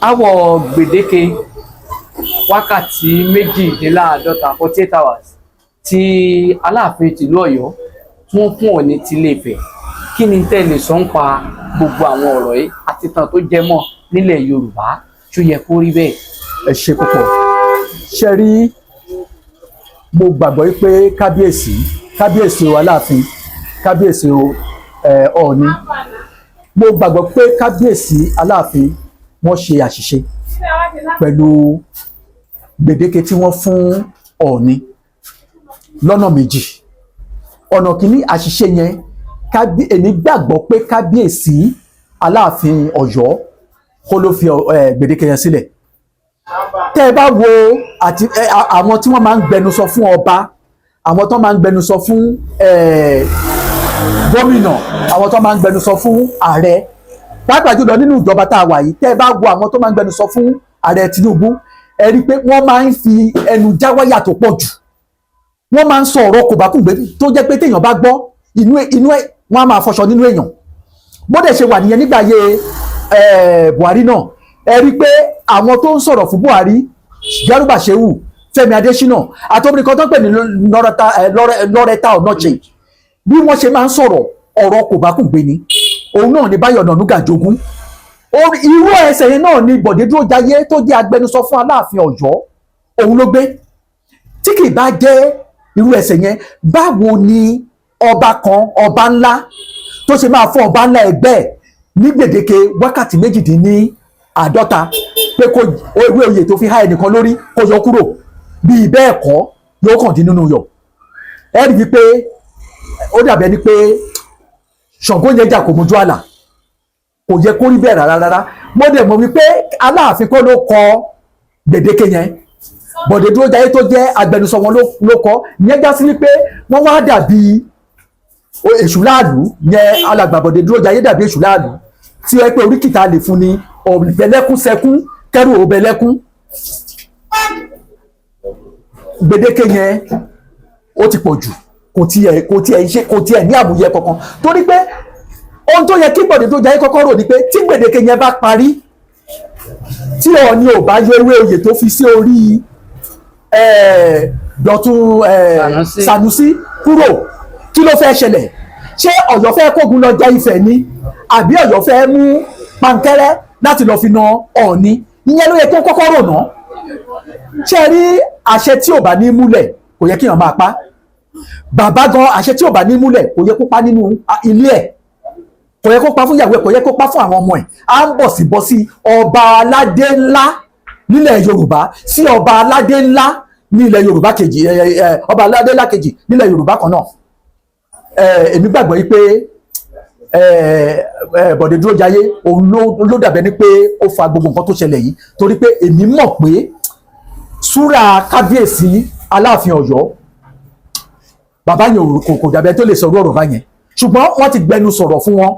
Àwọ̀ gbèdéke wákàtí 48, 48 hours, tí Aláàfin tìlú Ọ̀yọ́ tí wọ́n fún Ọọ̀ni tilé Ifẹ̀, kí ni tẹ́ lè sọ ń pa gbogbo àwọn ọ̀rọ̀ yìí àti ìtàn tó jẹ mọ́ nílẹ̀ Yorùbá? Tó yẹ kó rí bẹ́ẹ̀? Ẹ ṣe púpọ̀. Ṣe rí, mo gbàgbọ́ pé kábíyèsí, kábíyèsí o Aláàfin, kábíyèsí o Ọọ̀ni, mo gbàgbọ́ pé kábíyèsí Aláàfin, wọ́n ṣe àṣìṣe pẹ̀lú gbèdéke tí wọ́n fún Ọọ̀ni lọ́nà méjì. Ọ̀nà kìíní, àṣìṣe yẹn, èmi gbàgbọ́ pé kábíyèsí Aláàfin Ọ̀yọ́ kó ló fi gbèdéke yẹn sílẹ̀. Tẹ́ ẹ bá wo àti àwọn tí wọ́n máa ń gbẹnusọ fún ọba, àwọn tó máa ń gbẹnusọ fún gómìnà, àwọn tó máa ń gbẹnusọ fún ààrẹ, pàápàá jùlọ nínú ìjọba tá a wà yìí, tẹ́ ẹ bá wo àwọn tó máa ń gbẹnusọ fún ààrẹ Tinubu, ẹ rí i pé wọ́n máa ń fi ẹnu já wáyà tó pọ̀ jù. Wọ́n máa ń sọ ọ̀rọ̀ kòbákùngbé tó jẹ́ pé téèyàn bá gbọ́, inú ẹ̀ wọ́n á máa fọṣọ nínú èèyàn. Bó dẹ̀ ṣe wà nìyẹn nígbà ayé Buhari náà. Ẹ rí i pé àwọn tó ń sọ̀rọ̀ fún Buhari, Garba Shehu, Fẹ́mi Adésínà àti obìnrin kan tó ń pè ní Loretta Onochie, bí wọ́n ṣe máa ń sọ̀rọ̀, ọ̀rọ̀ kòbákùngbé ni. Òun náà ni Báyọ̀ Ọ̀nànúgà jogún. Irú ẹsẹ̀ yẹn náà ni Bọ̀dé Dúrójayé tó jẹ́ agbẹnusọ fún Aláàfin Ọ̀yọ́, òun ló gbé. Tí kì í bá jẹ́ irú ẹsẹ̀ yẹn, báwo ni ọba kan, ọba ńlá, tó ṣe máa fún ọba ńlá ẹgbẹ́ ẹ̀ ní gbèdéke wákàtí 48 pé kó ewé oyè tó fi há ẹnìkan lórí kó yọ kúrò? Bíi bẹ́ẹ̀ kọ́, yóò kàn dín nínú yọ̀. Ẹ rí i pé ó dàbí ẹni pé Ṣàngó yẹn jà kò mójú àlà. Kò yẹ kó rí bẹ́ẹ̀ rárá rárá. Mo dẹ̀ mọ̀ wípé Aláàfin kọ́ ló kọ gbèdéke yẹn. Bọ̀dé Dúrójayé tó jẹ́ agbẹnusọ wọn ló kọ ìyẹn. Já sí wípé wọ́n wá dàbí èṣù láàlú yẹn. Alàgbà Bọ̀dé Dúrójayé dàbí èṣù láàlú tí ó yẹ pé oríkìtà lè fún ni ọ̀bẹ̀lẹ́kún sẹkún kẹ́rù ọ̀bẹ̀lẹ́kún. Gbèdéke yẹn, ó ti pọ̀ jù. Kò tiẹ̀ ṣe, kò tiẹ̀ ní àmúyẹ kankan, torí pé ohun tó yẹ kí Bọ̀dé Dúrójayé kọ́kọ́ rò ni pé tí gbèdéke yẹn bá parí, tí Ọọ̀ni ò bá yọ ewé oyè tó fi sí orí Dọ̀tun Sànúsí. Sànúsí kúrò, kí ló fẹ́ ṣẹlẹ̀? Ṣé Ọ̀yọ́ fẹ́ kógun lọ ja Ifẹ̀ ni, àbí Ọ̀yọ́ fẹ́ mú pankẹ́rẹ́ láti lọ fi na Ọọ̀ni? Ìyẹn ló yẹ kó kọ́kọ́ rò ná. Ṣé ẹ rí, àṣẹ tí ò bá ní múlẹ̀, kò yẹ kí èèyàn máa pa. Bàbá gan, àṣẹ tí ò bá ní múlẹ̀, kò yẹ kó pa nínú ilé ẹ̀, kò yẹ kó pa fún ìyàwó ẹ̀, kò yẹ kó pa fún àwọn ọmọ ẹ̀. À ń bọ̀ sí bọ́ sí ọba aládé ńlá nílẹ̀ Yorùbá, sí ọba aládé ńlá ní ilẹ̀ Yorùbá kejì, ẹ ẹ ọba aládé ńlá kejì nílẹ̀ Yorùbá kan náà. Èmi gbàgbọ́ yìí pé ẹ ẹ Bọ̀dé Dúrójayé, òun ló dàbẹ́ ni pé ó fa gbogbo nǹkan tó ṣẹlẹ̀ yìí, torí pé èmi mọ̀ pé súra kábíyèsí Aláàfin Ọ̀yọ́, bàbá yẹn kò dàbẹ́ tó lè sọ̀rọ̀ ọ̀rọ̀ báyẹn. Ṣùgbọ́n wọ́n ti gbẹnu sọ̀rọ̀ fún wọn,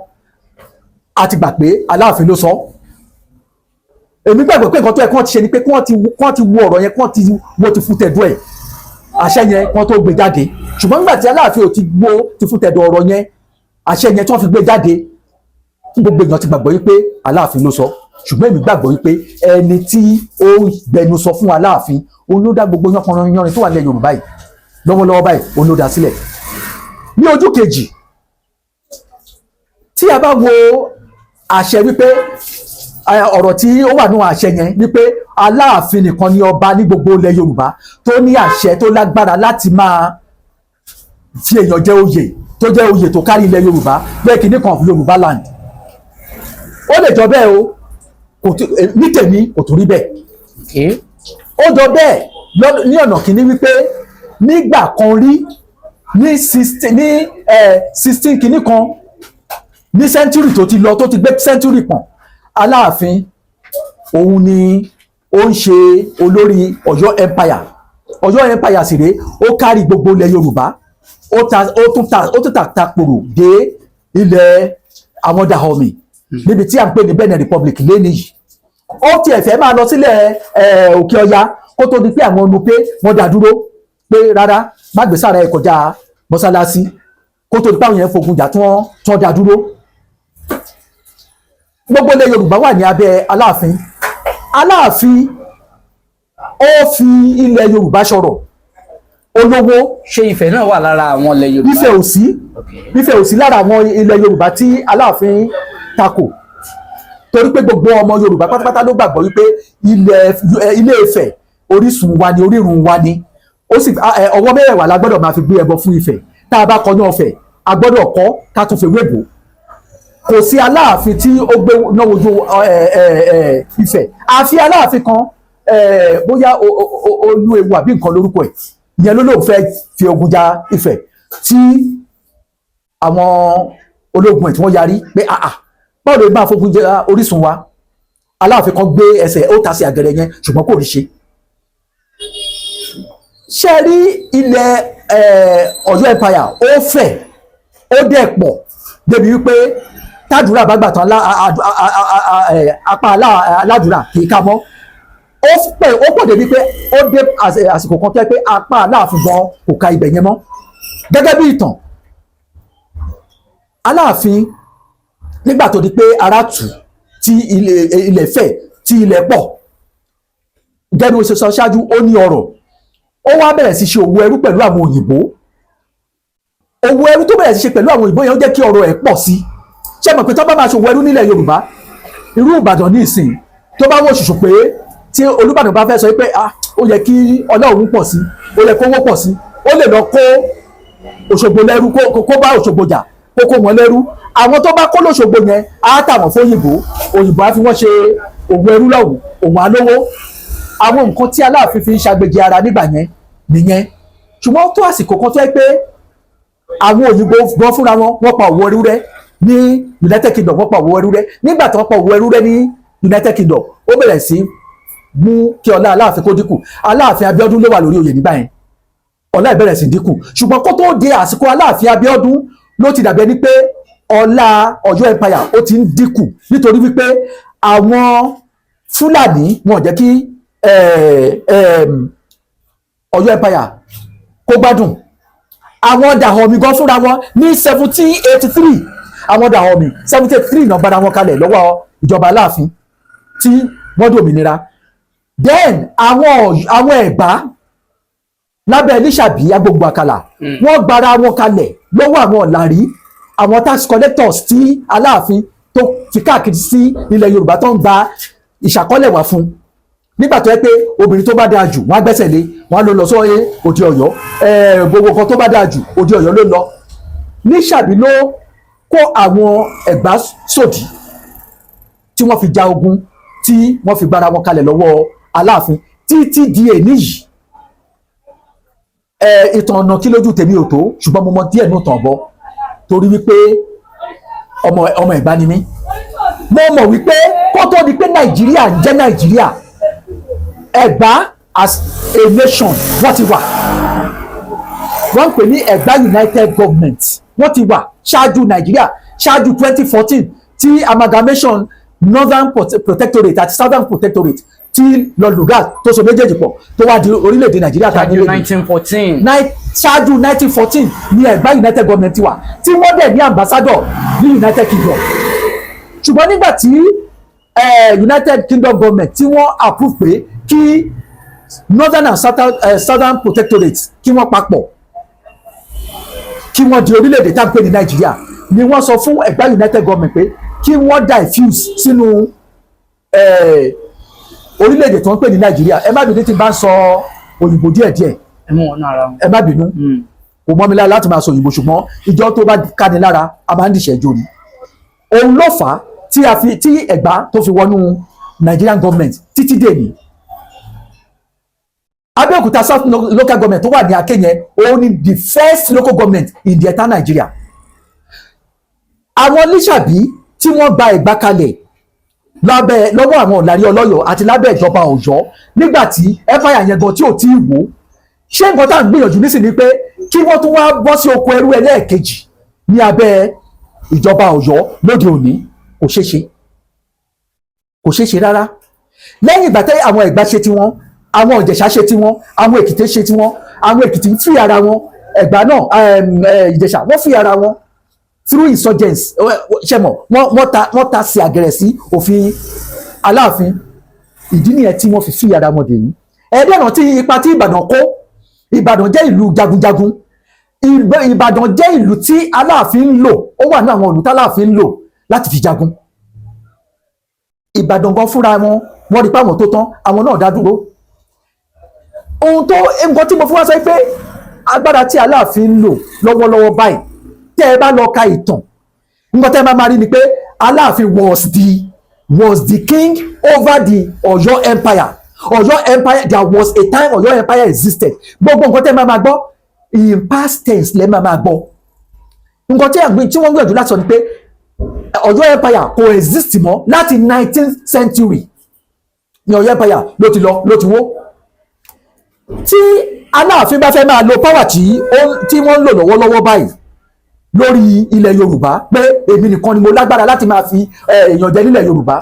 a ti gbà pé Aláàfin ló sọ. Èmi gbàgbọ́ pé nǹkan tó yẹ kí wọ́n ti ṣe ni pé kí wọ́n ti wo ọ̀rọ̀ yẹn, kí wọ́n ti wo ti fún tẹ̀dọ̀ ẹ̀, àṣẹ yẹn, kí wọ́n tó gbé jáde. Ṣùgbọ́n nígbà tí Aláàfin ò ti wo ti fún tẹ̀dọ̀ ọ̀rọ̀ yẹn, àṣẹ yẹn tí wọ́n fi gbé jáde, gbogbo èèyàn ti gbàgbọ́ wípé Aláàfin ló sọ. Ṣùgbọ́n èmi gbàgbọ́ wípé ẹni tí ó gbẹnu sọ fún Aláàfin, òun ló dá gbogbo yánpọnran yanrin tó wà nílẹ̀ Yorùbá yìí lọ́wọ́lọ́wọ́ báyìí, òun ló dá sílẹ̀. Ní ojú kejì, tí a bá wo àṣẹ wípé ọ̀rọ̀ tí ó wà nínú àṣẹ yẹn wípé Aláàfin nìkan ni ọba ní gbogbo ilẹ̀ Yorùbá tó ní àṣẹ tó lágbára láti máa fi èèyàn jẹ oyè tó jẹ́ oyè tó kárí ilẹ̀ Yorùbá, bẹ́ẹ̀ kìíní kan of Yorùbá land, ó lè jọ bẹ́ẹ̀ o. Kò ní tèmi, kò tó rí bẹ́ẹ̀. Ó jọ bẹ́ẹ̀ ní ọ̀nà kìíní wípé nígbà kan rí, ní 16 kìíní kan ní century tó ti lọ, tó ti gbé century pọ̀n, Aláàfin, òun ni ó ń ṣe olórí Ọ̀yọ́ Empire. Ọ̀yọ́ Empire sì rèé, ó kárí gbogbo ilẹ̀ Yorùbá, ó tún ta tapòrò dé ilẹ̀ àwọn Dahomey, níbi tí à ń pè ní Benin Republic lẹ́ni yìí. Ó tiẹ̀ fẹ́ máa lọ sílẹ̀ Òkè Ọya kó tó di pé àwọn Nupe wọ́n dá dúró pé rárá, má gbé sára ẹ̀ kọjá mọ́sálásí, kó tó di pé àwọn yẹn fogun jà tí wọ́n dá dúró. Gbogbo ilẹ̀ Yorùbá wà ní abẹ́ Aláàfin. Aláàfin ó fi ilẹ̀ Yorùbá sọ̀rọ̀ olówó. Ṣé Ifẹ̀ náà wà lára àwọn ilẹ̀ Yorùbá? Ifẹ̀ ò sí. Ifẹ̀ ò sí lára àwọn ilẹ̀ Yorùbá tí Aláàfin takò, torí pé gbogbo ọmọ Yorùbá pátápátá ló gbàgbọ́ wípé ilé Ifẹ̀ orísun wa ni, orírun wa ni. Ó sì ọwọ́ mẹ́rẹ̀ẹ̀wá la gbọ́dọ̀ máa fi gbé ẹbọ fún Ifẹ̀. Tá a bá kọ ní Ọ̀fẹ́, a gbọ́dọ̀ kọ́ ká tún fi wébò. Kò sí Aláàfin tí ó gbé náà wojú ẹ, ẹ, ẹ, Ifẹ̀, àfi Aláàfin kan, bóyá Olúewu àbí nǹkan lórúkọ ẹ̀. Ìyẹn ló lóun fẹ́ fi ogun ja Ifẹ̀, tí àwọn ológun ẹ̀ tí wọ́n yarí pé, "Àà, báwo lè máa fogun ja orísun wa?" Aláàfin kan gbé ẹsẹ̀, ó ta sí àgẹ̀rẹ̀ yẹn, ṣùgbọ́n kò rí ṣe. Ṣe rí ilẹ̀ Ọ̀yọ́ Empire, ó fẹ̀, ó dẹ̀ pọ̀ débi wípé tádùúrà bá gbà tán, apá aládùúrà kì í ká mọ́. Ó pẹ̀, ó pọ̀ débi pé ó dé àsìkò kan tó yẹ pé apá Aláàfin gan kò ka ibẹ̀ yẹn mọ́. Gẹ́gẹ́ bí ìtàn Aláàfin, nígbà tó di pé ara tù, tí ilẹ̀ fẹ̀, tí ilẹ̀ pọ̀, gẹ́gẹ́ bí mo ṣe sọ ṣáájú, ó ní ọrọ̀. Ó wá bẹ̀rẹ̀ sí ṣe òwò ẹrú pẹ̀lú àwọn òyìnbó. Òwò ẹrú tó bẹ̀rẹ̀ sí ṣe pẹ̀lú àwọn òyìnbó yẹn, ó jẹ́ kí ọrọ̀ ẹ̀ pọ̀ sí. Ṣé mọ̀ pé tó bá máa ṣòwò ẹrú nílẹ̀ Yorùbá, irú Ìbàdàn ní ìsìn, tó bá wò ṣùṣù pé tí Olúbàdàn bá fẹ́ sọ pé, ah, ó yẹ kí ọlá òun pọ̀ sí, ó yẹ kówó pọ̀ sí, ó lè lọ kó Òṣogbo lẹ́rú, kó bá Òṣogbo jà, kó kó wọn lẹ́rú. Àwọn tó bá kó lóṣogbo yẹn, á tà wọ́n fóyìnbó. Òyìnbó á fi wọ́n ṣe òwò ẹrú lọ́hùn, òun á lówó. Àwọn nǹkan tí Aláàfin fi ń ṣàgbéjì ara nígbà yẹn nìyẹn. Ṣùgbọ́n tó àsìkò kan tó yẹ pé àwọn òyìnbó gan fúnra wọn, wọ́n pa òwò ẹrú rẹ́ ní United Kingdom. Wọ́n pa òwò ẹrú rẹ́. Nígbà tí wọ́n pa òwò ẹrú rẹ́ ní United Kingdom, ó bẹ̀rẹ̀ sí mú kí ọlá Aláàfin kó dínkù. Aláàfin Abíọ́dún ló wà lórí oyè nígbà yẹn. Ọlá ẹ̀ bẹ̀rẹ̀ sí dínkù, ṣùgbọ́n kó tó di àsìkò Aláàfin Abíọ́dún ló ti dàbí ẹni pé ọlá Ọ̀yọ́ Empire ó ti ń dínkù, nítorí wípé àwọn Fúlàní wọn ò jẹ́ kí Ọ̀yọ́ Empire kó gbádùn. Àwọn Dahomey gan fúnra wọn ní 1783, àwọn Dahomey, 1783 náà gbára wọn kalẹ̀ lọ́wọ́ ìjọba Aláàfin tí wọ́n dòmìnira. Then àwọn Ẹ̀gbá lábẹ́ Lísàbí Agbóngbò Àkàlà, wọ́n gbára wọn kalẹ̀ lọ́wọ́ àwọn Ọ̀làrí, àwọn tax collectors tí Aláàfin tó fi káàkiri sí ilẹ̀ Yorùbá, tó ń gba ìṣàkọọ́lẹ̀ wá fún. Nígbà tó yẹ pé obìnrin tó bá dáa jù, wọ́n á gbẹ́sẹ̀ lé, wọ́n á lọ lọ sọ́yẹ́ òde Ọ̀yọ́. Gbogbo nǹkan tó bá dáa jù, òde Ọ̀yọ́ ló lọ. Lísàbí ló kó àwọn Ẹ̀gbá sòdí tí wọ́n fi ja ogun, tí wọ́n fi gbára wọn kalẹ̀ lọ́wọ́ Aláàfin títí di èní yìí. Ìtàn ọ̀nà kí lójú tèmi ò tó, ṣùgbọ́n mo mọ díẹ̀ nù tàn bọ́, torí wípé ọmọ Ẹ̀gbá ni mí. Mo mọ̀ wípé kó tó di pé Nàìjíríà ń jẹ́ Nàìjíríà, Ẹ̀gbá as a nation wọ́n ti wà. Wọ́n ń pè ní Ẹ̀gbá United Government. Wọ́n ti wà ṣáájú Nàìjíríà, ṣáájú 2014 tí amalgamation Northern Protectorate àti Southern Protectorate tí Lord Lugard tó so méjèèjì pọ̀, tó wá di orílẹ̀-èdè Nàìjíríà tá a ní Ṣáájú lónìí. 1914. Ṣáájú 1914 ní Ẹ̀gbá United Government ti wà, tí wọ́n dẹ̀ ní ambassador ní United Kingdom. Ṣùgbọ́n nígbà tí United Kingdom government tí wọ́n approve pé kí Northern and Southern Protectorate kí wọ́n papọ̀, kí wọ́n di orílẹ̀-èdè tá à ń pè ní Nàìjíríà, ni wọ́n sọ fún Ẹ̀gbá United Government pé kí wọ́n diffuse sínú orílẹ̀-èdè tó ń pè ní Nàìjíríà. Ẹ má bínú tí n bá ń sọ òyìnbó díẹ̀díẹ̀. Ẹ mú wọn náà ara wọn. Ẹ má bínú. Kò mọ́ mi lára láti máa sọ òyìnbó, ṣùgbọ́n ìjọ tó bá káni lára, a máa ń dìṣẹ́ jó ni. Òun ló fà á tí a fi tí Ẹ̀gbá tó fi wọnú Nigerian government títí dèní. Abẹ́òkúta South Local Government tó wà ní Aké yẹn, òun ni the first local government in the entire Nigeria. Àwọn Lísàbí tí wọ́n gba Ẹ̀gbá kalẹ̀ lábẹ́ lọ́wọ́ àwọn Ọ̀làrí Ọlọ́yọ̀ àti lábẹ́ ìjọba Ọ̀yọ́, nígbà tí empire yẹn gan tí ò tí ì wó, ṣé nǹkan tá à ń gbìyànjú nísìnyí pé kí wọ́n tún wá bọ́ sí oko ẹrú ẹlẹ́ẹ̀kejì ní abẹ́ ìjọba Ọ̀yọ́ lóde òní? Kò ṣeé ṣe, kò ṣeé ṣe rárá. Lẹ́yìn ìgbà tẹ́ àwọn Ẹ̀gbá ṣe tiwọn, àwọn Ìjẹ̀ṣà ṣe tiwọn, àwọn Èkìtì ṣe tiwọn. Àwọn Èkìtì ń fi ara wọn, Ẹ̀gbá náà, Ìjẹ̀ṣà wọ́n fi ara wọn. Through insurgents, ṣe mọ̀, wọ́n ta sí àgẹ̀rẹ̀ sí òfin Aláàfin. Ìdí nìyẹn tí wọ́n fi fi ara wọn dè ní. Ẹ̀ẹ́dẹ̀ràn tí ipa tí Ìbàdàn kó. Ìbàdàn jẹ́ ìlú jagunjagun. Ìbàdàn jẹ́ ìlú tí Aláàfin ń lò. Ó wà ní àwọn ìlú táláàfin ń lò láti fi jagun. Ìbàdàn gan fúnra wọn, wọ́n rí pé àwọn tó tán, àwọn náà dá dúró. Ohun tó nǹkan tí mo fún wa sọ pé agbára tí Aláàfin ń lò lọ́wọ́lọ́wọ́ báyìí, tẹ́ ẹ bá lọ ka ìtàn, nǹkan tẹ́ ẹ máa rí ni pé Aláàfin was the king over the Ọ̀yọ́ Empire. Ọ̀yọ́ Empire, there was a time Ọ̀yọ́ Empire existed. Gbogbo nǹkan tẹ́ ẹ máa gbọ́, in past tense lẹ́ máa gbọ́. Nǹkan tí àgbẹ̀ tí wọ́n gbìyànjú láti sọ ni pé Ọ̀yọ́ Empire kò exist mọ́. Láti 19th century ní Ọ̀yọ́ Empire ló ti lọ, ló ti wó. Tí Aláàfin bá fẹ́ máa lo power tí wọ́n ń lò lọ́wọ́lọ́wọ́ báyìí lórí ilẹ̀ Yorùbá, pé èmi nìkan ni mo lágbára láti máa fi èèyàn jẹ nílẹ̀ Yorùbá,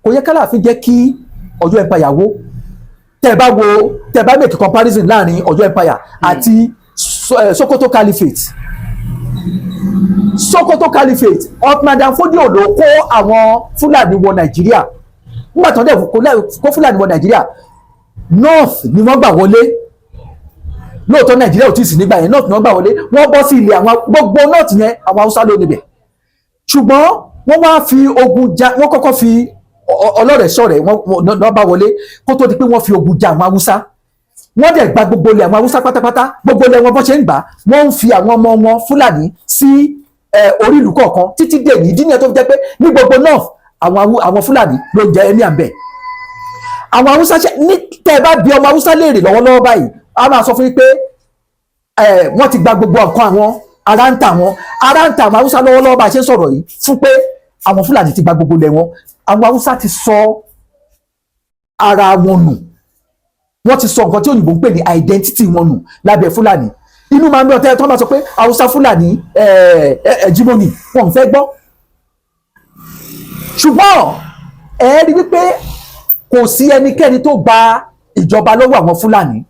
kò yẹ k'Aláàfin jẹ́ kí Ọ̀yọ́ Empire wó. Tẹ́ ẹ bá wo, tẹ́ ẹ bá make comparison láàrin Ọ̀yọ́ Empire àti Sokoto Caliphate. Sokoto Caliphate, Othman Dan Fodio ló kó àwọn Fúlàní wọ Nàìjíríà. Nígbà tó ń dẹ̀ kó Fúlàní wọ Nàìjíríà, north ni wọ́n gbà wọlé. Lóòótọ́, Nàìjíríà ò tí ì sí nígbà yẹn. North ni wọ́n gbà wọlé. Wọ́n bọ́ sí ilẹ̀ àwọn gbogbo north yẹn, àwọn Haúsá ló níbẹ̀. Ṣùgbọ́n wọ́n wá fi ogun ja. Wọ́n kọ́kọ́ fi ọlọ́rẹ̀ sọ̀rẹ̀ wọ́n bá wọlé, kó tó di pé wọ́n fi ogun ja àwọn Haúsá. Wọ́n dẹ̀ gba gbogbo ilẹ̀ àwọn Haúsá pátápátá. Gbogbo ilẹ̀ wọn, bọ́ ṣe ń gbà, wọ́n ń fi àwọn ọmọ wọn Fúlàní sí orí ìlú kọ̀ọ̀kan títí dé ní. Ìdí nìyẹn tó fi jẹ́ pé ní gbogbo north, àwọn Fúlàní ló ń jẹ emir ń bẹ̀. Àwọn Haúsá ṣe ní, tẹ́ ẹ bá bi ọmọ Haúsá léèrè lọ́wọ́lọ́wọ́ báyìí, a máa sọ fún yín pé wọ́n ti gba gbogbo nǹkan àwọn. Ara ń tà wọ́n, ara ń tà àwọn Haúsá lọ́wọ́lọ́wọ́ bá a ṣe ń sọ̀rọ̀ yìí, fún pé àwọn Fúlàní ti gba gbogbo ilẹ̀ wọn. Àwọn Haúsá ti sọ ara wọn nù. Wọ́n ti sọ nǹkan tí òyìnbó ń pè ní identity wọn nù lábẹ́ Fúlàní. Inú máa ń bí ọtẹ tó máa sọ pé Haúsá Fúlàní hegemony, wọn ò fẹ́ gbọ́. Ṣùgbọ́n ẹ rí wípé kò sí ẹnikẹ́ni tó gba ìjọba lọ́wọ́ àwọn Fúlàní.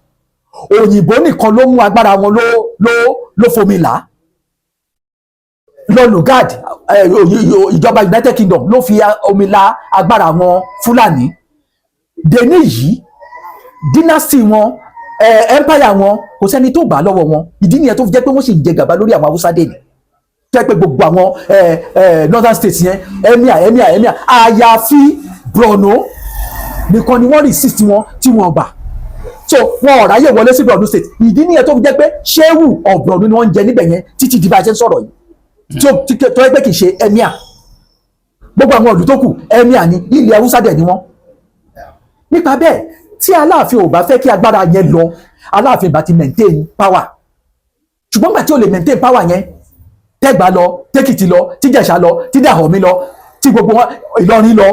Òyìnbó nìkan ló mú agbára wọn, ló fomi là á lọ. Lugard, ìjọba United Kingdom ló fi omi la agbára àwọn Fúlàní deni yìí. Dynasty wọn, empire wọn, kò sẹ́ni tó gbà á lọ́wọ́ wọn. Ìdí nìyẹn tó fi jẹ́ pé wọ́n sì ń jẹ gàba lórí àwọn Haúsá deni, jẹ́ pé gbogbo àwọn northern states yẹn, emir, emir, emir, àyàfi Borno nìkan ni wọ́n resist wọn tí wọ́n gbà. So wọn ò ráyè wọlé sí Borno State. Ìdí nìyẹn tó fi jẹ́ pé Shehu of Borno ni wọ́n ń jẹ níbẹ̀ yẹn títí di bá a ṣe ń sọ̀rọ̀ yìí, tí ó tó yẹ pé kì í ṣe emir. Gbogbo àwọn ìlú tó kù, emir ni. Ilẹ̀ Haúsá dẹ̀ ni wọ́n. Nípa bẹ́ẹ̀, tí Aláàfin ò bá fẹ́ kí agbára yẹn lọ, Aláàfin bá ti maintain power. Ṣùgbọ́n gbà tí ò lè maintain power yẹn, tẹ́gbà lọ, tẹ́kìtì lọ, tíjẹ̀ṣà lọ, tí Dahomey lọ, tí gbogbo wọn, Ìlọrin lọ.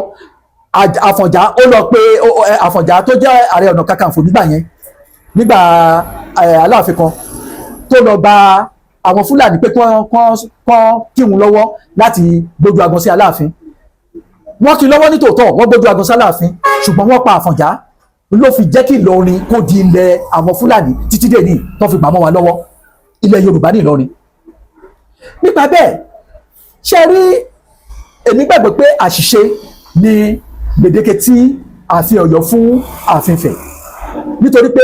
Àfọ̀njá ó lọ pé Àfọ̀njá tó jẹ́ Ààrẹ Ọ̀nà Kakanfò nígbà yẹn, nígbà Aláàfin kan, tó lọ gba àwọn Fúlàní pé kí wọ́n kán kírun lọ́wọ́ láti gbójú agan sí Aláàfin. Wọ́n kí lọ́wọ́ nítòótọ́, wọ́n gbójú agan sí Aláàfin, ṣùgbọ́n wọ́n pa Àfọ̀njá. Ló fi jẹ́ kí Ìlọrin kó di ilẹ̀ àwọn Fúlàní títí dé ní tó fi gbà mọ́ wa lọ́wọ́. Ilẹ̀ Yorùbá ní Ìlọrin. Nípa bẹ́ẹ̀, ṣe rí, èmi gbàgbọ́ pé àṣìṣe ni gbèdéke tí ààfin Ọ̀yọ́ fún ààfin Ifẹ̀, nítorí pé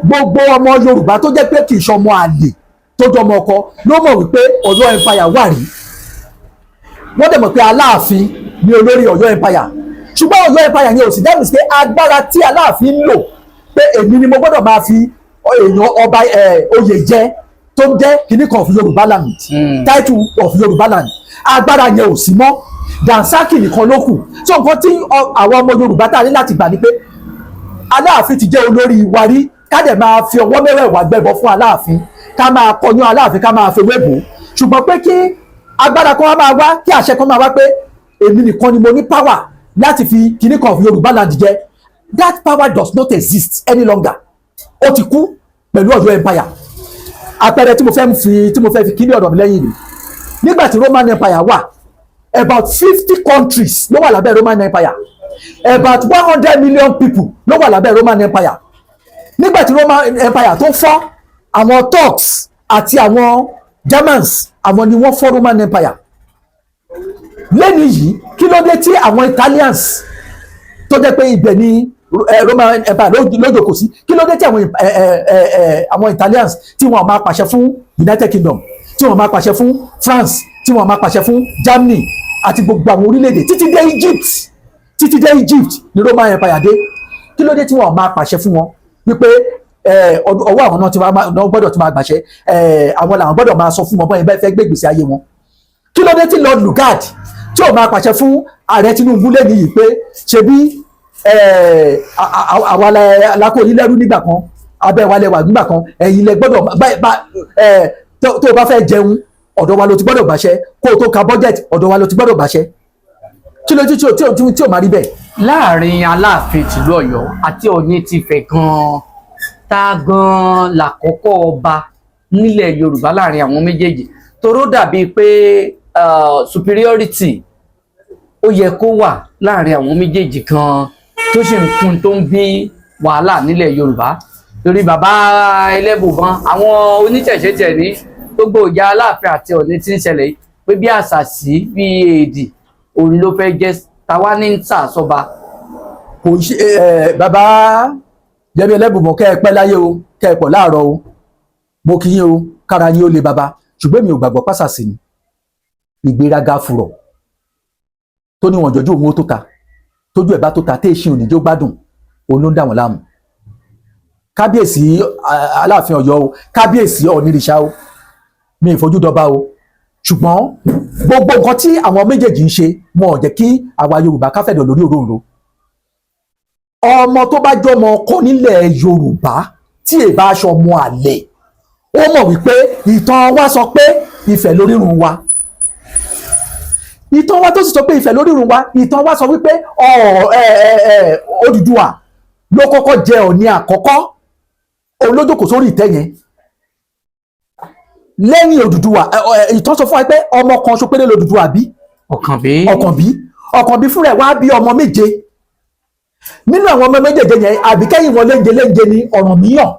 gbogbo ọmọ Yorùbá tó jẹ́ pé kì í ṣọmọ àlè, tó jọ ọmọ ọkọ, ló mọ̀ wípé Ọ̀yọ́ Empire wà rí. Wọ́n dẹ̀ mọ̀ pé Aláàfin ni olórí Ọ̀yọ́ Empire. Ṣùgbọ́n Ọ̀yọ́ Empire yẹn ò sì dáhùn sí pé agbára tí Aláàfin ń lò, pé èmi ni mo gbọ́dọ̀ máa fi èèyàn ọba oyè jẹ, tó ń jẹ́ kìíní kan of Yorùbá land, title of Yorùbá land, agbára yẹn ò sí mọ́. Dànsákì nìkan ló kù. So nǹkan tí àwọn ọmọ Yorùbá tá a ní láti gbà ni pé Aláàfin ti jẹ́ olórí wa rí. Ká dẹ̀ máa fi ọwọ́ mẹ́wẹ̀ẹ̀wá gbẹ́bọ fún Aláàfin, ká máa kọyán Aláàfin, ká máa fewé bò ó. Ṣùgbọ́n pé kí agbára kan wá máa wá, kí àṣẹ kan máa wá pé èmi nìkan ni mo ní power láti fi kinní kan of Yorùbá land jẹ, that power does not exist any longer. Ó ti kú pẹ̀lú Ọ̀yọ́ Empire. Àpẹẹrẹ tí mo fẹ́ fi kíní ọ̀rọ̀ mi lẹ́yìn ni, nígbà tí Roman Empire wà, about 50 countries ló wà lábẹ́ Roman Empire. About 100 million people ló wà lábẹ́ Roman Empire. Nígbà tí Roman Empire tó fọ́, àwọn Turks àti àwọn Germans Àwọn ni wọ́n fọ́ Roman Empire lẹ́nu yìí. Kí ló dé tí àwọn Italians, tó jẹ́ pé ibẹ̀ ni Roman Empire ló jókòó sí, kí ló dé tí àwọn Italians tí wọ́n máa pàṣẹ fún United Kingdom, tí wọ́n máa pàṣẹ fún France, tí wọ́n máa pàṣẹ fún Germany àti gbogbo àwọn orílẹ̀-èdè títí dé Egypt, títí dé Egypt ní Roman Empire dé? Kí ló dé tí wọ́n máa pàṣẹ fún wọn wípé ọwọ́ àwọn náà ti máa náà gbọ́dọ̀ ti máa gbàṣẹ, àwọn làwọn gbọ́dọ̀ máa sọ fún wọn bọ́yìn bẹ́ẹ̀ fẹ́ gbé ìgbésí ayé wọn? Kí ló dé tí Lord Lugard tí ò máa pàṣẹ fún ààrẹ Tinubu lẹ́nu yìí pé ṣebí àwa la kó yín lẹ́rú nígbà kan, abẹ́ wa lẹ wà nígbà kan, ẹ̀yin lẹ gbọ́dọ̀ tó o bá fẹ́ jẹun, ọ̀dọ̀ wa ló ti gbọ́dọ̀ gbàṣẹ, kó o tó ka budget, ọ̀dọ̀ wa ló ti gbọ́dọ̀ gbàṣẹ? Kí ló dé tí ò máa rí bẹ́ẹ̀? Láàrin Aláàfin tìlú Ọ̀yọ́ àti Ọọ̀ni tìfẹ̀ gan-an, ta gan-an làkọ́kọ́ ọba nílẹ̀ Yorùbá láàrin àwọn méjèèjì? Toró dàbíi pé superiority ó yẹ kó wà láàrin àwọn méjèèjì gan-an, tó sì ń kún tó ń bí wàhálà nílẹ̀ Yorùbá, torí bàbá Ẹlẹ́bùbọn, àwọn oníṣẹ̀ṣe tiẹ̀ ní gbogbo ìjà Aláàfin àti Ọọ̀ni tí ń ṣẹlẹ̀ yìí, pé bí àṣàṣì bí èdì òun ló fẹ́ jẹ́. Tàwa ní ń sàsọba? Kò ṣe ẹ bàbá Yẹmí Ẹlẹ́bùbọn, kẹ́ ẹ pẹ́ láyé o, kẹ́ ẹ pọ̀ láàárọ̀ o. Mo kí yín o, kára yín ó le bàbá. Ṣùgbọ́n èmi ò gbàgbọ́ pàṣàsì ni. Ìgbéraga fùrọ̀ tó níwọ̀n jọjú òun ó tó ta, tójú ẹ̀ bá tó ta, téèṣin ò ní jó gbádùn, òun ló ń dà wọ́n láàmú. Kábíyèsí Aláàfin Ọ̀yọ́ o, kábíyèsí Ọ̀nìrìṣà o, mi ì fojú dọba o, ṣùgbọ́n gbogbo nǹkan tí àwọn méjèèjì ń ṣe, wọn ò jẹ́ kí àwa Yorùbá ká fẹ̀dọ̀ lórí òróǹro. Ọmọ tó bá jọmọ ọkọ nílẹ̀ Yorùbá, tí èbá aṣọ ọmọ àlè, ó mọ̀ wípé ìtàn wa sọ pé Ifẹ̀ lórírun wa. Ìtàn wa tó sì sọ pé Ifẹ̀ lórírun wa, ìtàn wa sọ wípé ọ̀ ẹ ẹ ẹ Odùduwà ló kọ́kọ́ jẹ Ọ̀ọ̀ni àkọ́kọ́, òun ló jókòó sórí ìtẹ́ yẹn lẹ́yìn Odùduwà. Ìtàn sọ fún wa pé ọmọ kan ṣo péré lOdùduwà bí. Ọ̀kànbí. Ọ̀kànbí. Ọ̀kànbí fúnra ẹ̀ wá bí ọmọ méje. Nínú àwọn ọmọ méjèèjì yẹn, àbíkẹ́yìn wọn léńje léńje ní Ọ̀rànmíyàn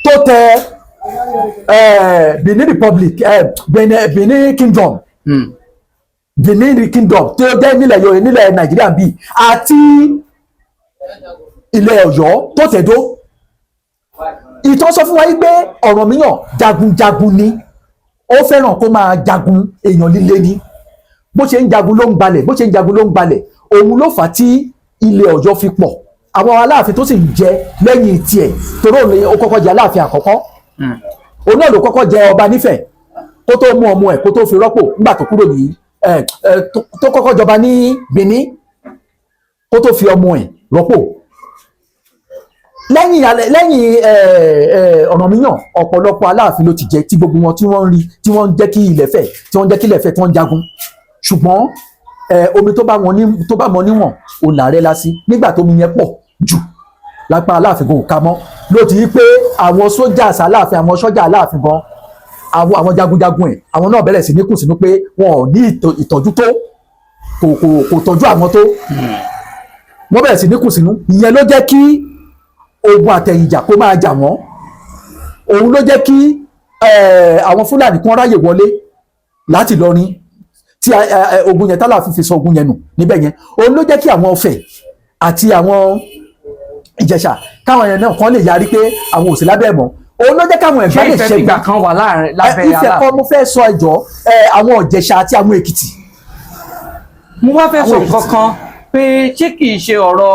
tó tẹ Benin Republic, Benin Kingdom, Benin Kingdom tó jẹ́ nílẹ̀ Yorùbá, nílẹ̀ Nàìjíríà bíi àti ilẹ̀ Ọ̀yọ́ tó tẹ̀dó. Ìtàn sọ fún wa yìí pé Ọ̀rànmíyàn jagunjagun ni, ó fẹ́ràn kó máa jagun, èèyàn líle ni. Bó ṣe ń jagun ló ń gbalẹ̀, bó ṣe ń jagun ló ń gbalẹ̀. Òun ló fà á tí ilẹ̀ Ọ̀yọ́ fi pọ̀. Àwọn Aláàfin tó sì ń jẹ lẹ́yìn tiẹ̀, torí òun ni ó kọ́kọ́ jẹ Aláàfin àkọ́kọ́, òun náà ló kọ́kọ́ jẹ ọba nífẹ̀ẹ́ kó tó mú ọmọ ẹ̀ kó tó fi rọ́pò nígbà tó kúrò ní ẹ ẹ tó kọ́kọ́ jọba ní Benin kó tó fi ọmọ ẹ̀ rọ́pò lẹ́yìn ẹ ẹ Ọ̀rànmíyàn. Ọ̀pọ̀lọpọ̀ Aláàfin ló ti jẹ, tí gbogbo wọn tí wọ́n ń rí, tí wọ́n ń jẹ́ kí ilẹ̀ fẹ̀, tí wọ́n ń jẹ́ kí ilẹ̀ fẹ̀, tí wọ́n ń jagun. Ṣùgbọ́n omi tó bá wọn ní tó bá mọ níwọ̀n òun làárẹ̀ lásì. Nígbà tómi yẹn pọ̀ jù lápá Aláàfin kò ká mọ́, ló ti rí pé àwọn sójà Aláàfin, àwọn sọ́jà Aláàfin gan, àwọn jagunjagun ẹ̀, àwọn náà bẹ̀rẹ̀ sí ní kùn sínú pé wọn ò ní ìtọ́jú tó, kò tọ́jú àwọn tó. Wọ́n bẹ̀rẹ̀ sí ní kùn sínú. Ìyẹn ló jẹ́ kí ogun àtẹ̀yìnjà kó máa jà wọ́n. Òun ló jẹ́ kí àwọn Fúlàní kan ráyè wọlé láti Ìlọrin tí ogun yẹn tálàfin fi sọ ogun yẹn nù níbẹ̀ yẹn. Òun ló jẹ́ kí àwọn Ọ̀fẹ́ àti àwọn Ìjẹ̀ṣà, káwọn yẹn náà kàn lè yarí pé àwọn ò sí lábẹ́ ẹ̀ mọ́. Òun ló jẹ́ káwọn Ṣé Ẹ̀gbá lè Ìfẹ́ ṣẹ́gun. fìgbà kan wà láàrin lábẹ́ Ìfẹ́ kọ́ Aláàfin? Mo fẹ́ sọ, ẹjọ́, àwọn Ìjẹ̀ṣà àti àwọn Èkìtì. Mo wá fẹ́ sọ Àwọn nǹkan kan pé ṣé kìí ṣe ọ̀rọ̀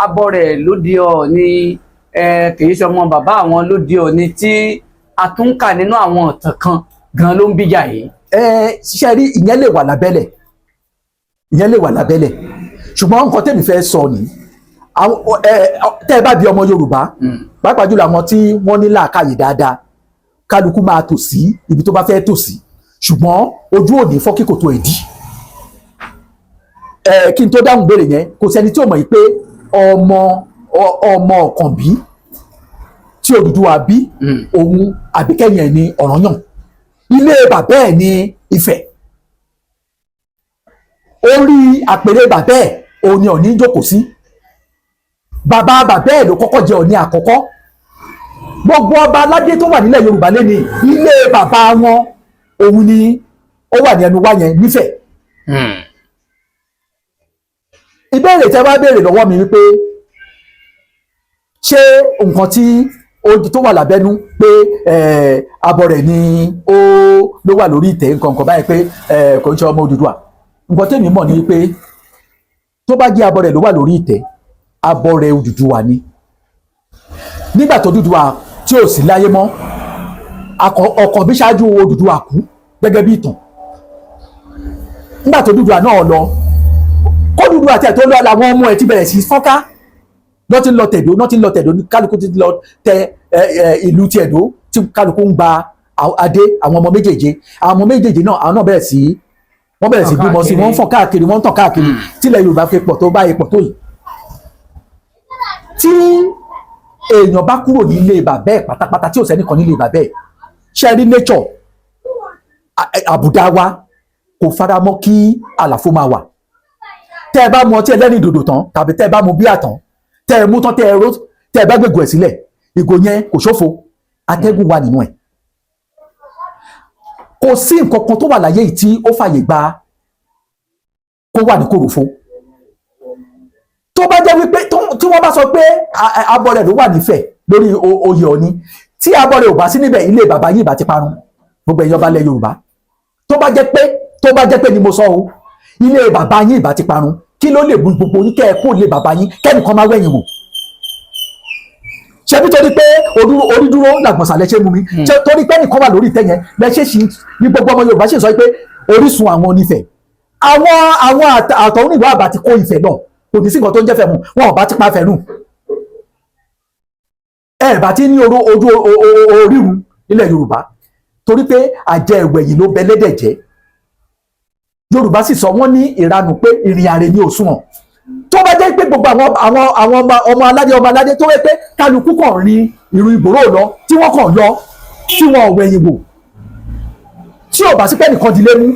abọ́ rẹ̀ lóde Ọọ̀ni, kìí ṣe ọmọ bàbá àwọn lóde Ọọ̀ni tí a tún kà nínú àwọn ìtàn kan gan ló ń bíjà yìí? Ṣe rí, ìyẹn lè wà lábẹ́lẹ̀, ìyẹn lè wà lábẹ́lẹ̀, ṣùgbọ́n nǹkan tèmi fẹ́ sọ ni, àwọn tẹ́ ẹ bá bí ọmọ Yorùbá, pàápàá jùlọ àwọn tí wọ́n ní làákàyè dáadáa, kálukú máa tò sí ibi tó bá fẹ́ tò sí, ṣùgbọ́n ojú òní fọ́ kíkò tó èdí. Kí n tó dáhùn béèrè yẹn, kò sẹ́ni tí ò mọ̀ yìí pé ọmọ Ọ̀kànbí tí Odùduwà bí, òun àbíkẹ́yìn ẹ̀ ní Ọ̀rànyàn. Ilé bàbá ẹ̀ ní Ifẹ̀. Orí àpèrè bàbá ẹ̀ òun ni Ọ̀ọ̀ni ń jókòó sí. Bàbá bàbá ẹ̀ ló kọ́kọ́ jẹ Ọ̀ọ̀ni àkọ́kọ́. Gbogbo ọba aládé tó wà nílẹ̀ Yorùbá lẹ́ni, ilé bàbá wọn Òun ni ó wà ní ẹnu wá yẹn nífẹ̀ẹ́. Ìbéèrè tẹ́ bá béèrè lọ́wọ́ mi wípé ṣé nǹkan tí ó tó wà lábẹ́nú pé abọ́ rẹ̀ ni ó ló wà lórí ìtẹ́, nǹkan nǹkan báyìí, pé kò ń ṣe ọmọ Odùduwà, nǹkan tèmi mọ̀ ni wípé tó bá jẹ́ abọ́ rẹ̀ ló wà lórí ìtẹ́, abọ́ rẹ̀ Odùduwà ni. Nígbà tó Odùduwà tí ò sí láyé mọ́, ọkàn bí ṣáájú Odùduwà kú gẹ́gẹ́ bí ìtàn. Nígbà tó Odùduwà náà lọ, kó Odùduwà tẹ̀ tó lọ, làwọn ọmọ ẹ̀ ti bẹ̀rẹ̀ sí fọ́nká lọ́ ti ń lọ tẹ̀dó, lọ́ ti ń lọ tẹ̀dó, ní kálukú ti lọ tẹ ẹ ẹ ìlú ti Ẹ̀dó, tí kálukú ń gba adé. Àwọn ọmọ méjèèje, àwọn ọmọ méjèèje náà, àwọn náà bẹ̀rẹ̀ sí, wọ́n bẹ̀rẹ̀ sí Tàn bímọ sí, káàkiri. Wọ́n ń fọ́n káàkiri, wọ́n ń tàn káàkiri, tílẹ̀ Yorùbá fi pọ̀ tó báyìí, pọ̀ tó yìí. Tí èèyàn bá kúrò nílé bàbá ẹ̀ pátápátá, tí ò sẹ́nìkan nílé bàbá ẹ̀, ṣe rí nature, àbùdá wa kò fara mọ́ kí àlàfo máa wà. Tẹ́ ẹ bá mu ọtí ẹlẹ́rìn dòdò tán, tàbí tẹ́ ẹ bá mu bíà tán, tẹ́ ẹ mú tán, tẹ́ ẹ ró, tẹ́ ẹ bá gbégbó ẹ̀ sílẹ̀, ìgò yẹn kò ṣòfò, atẹ́gùn wà nínú ẹ̀. Kò sí nǹkan kan tó wà láyé yìí tí ó fàyè gba kó wà ní kòròfo. Tó bá jẹ́ wípé tí wọ́n bá sọ pé abọ́ rẹ̀ ló wà nífẹ̀ẹ́ lórí oyè Ọ̀ọ̀ni, tí abọ́ rẹ̀ ò bá sí níbẹ̀, ilé bàbá yìí bá ti parun. Gbogbo ẹ̀yin ọba ilẹ̀ Yorùbá, tó bá jẹ́ pé ni mo sọ o, ilé bàbá yín ìbá ti parun. Kí ló lè mú gbogbo yín kẹ́ ẹ kó ilé bàbá yín, kẹ́nìkan máa wẹ̀yìn wò? Ṣebí torí pé orí dúró làgbọ̀nsà lẹ ṣe mú mi, ṣe torí pé nìkan wà lórí ìtẹ́ yẹn lẹ ṣe ṣì ní gbogbo ọmọ Yorùbá ṣe sọ pé orísun àwọn onífẹ̀, àwọn àtọ̀húnrìnwá àbá ti kó Ifẹ̀ lọ, kò ní sí nǹkan tó ń jẹ́ fẹ̀ mu, wọn ò bá ti pa fẹ̀ nù. Ẹ bá ti ní oró ojú orírun nílẹ̀ Yorùbá, torí pé àjẹ ìwẹ̀yìn ló bẹ lẹ́dẹ̀ jẹ́. Yorùbá sì sọ, wọ́n ní ìranù pé ìrìn àrè ní òṣùwọ̀n. Tó bá jẹ́ pé gbogbo àwọn ọmọ aládé, ọmọ aládé tó wẹ́ pé kálukú kàn rin ìrù ìgboro lọ, tí wọ́n kàn lọ, tí wọ́n ò wẹ̀yìn wò, tí ò bá sí pé nìkan dilé mú,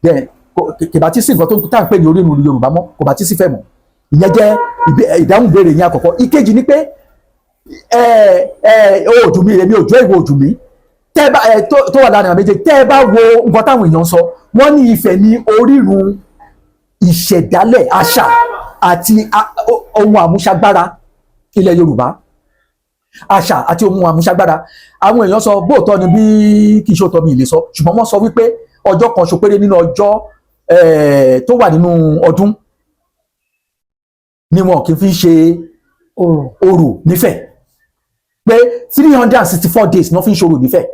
then kò bá tí sí nǹkan tó tá à ń pè ní orírun Yorùbá mọ́, kò bá tí sí fẹ́ mọ́. Ìyẹn jẹ́ ìdáhùn ìbéèrè yẹn àkọ́kọ́. Ìkejì ni pé ẹ ẹ òòjù mi, èmi òjò ìwò òjù mi tẹ́ bá ẹ tó wà láàrin àwọn méjèèjì. Tẹ́ ẹ bá wo nǹkan táwọn èèyàn sọ, wọ́n ní Ifẹ̀ ní orírun ìṣẹ̀dálẹ̀ àṣà àti ohun àmúṣagbára ilẹ̀ Yorùbá. Àṣà àti ohun àmúṣagbára, àwọn èèyàn sọ, bóòtọ́ ni bí kì í ṣe òótọ́, mi ì lè sọ, ṣùgbọ́n wọ́n sọ wípé ọjọ́ kan ṣo péré nínú ọjọ́ tó wà nínú ọdún ni wọn kì í fi ṣe orò. Orò nífẹ̀ẹ́, pé 364 days ní wọ́n fi ń ṣorò nífẹ̀ẹ́,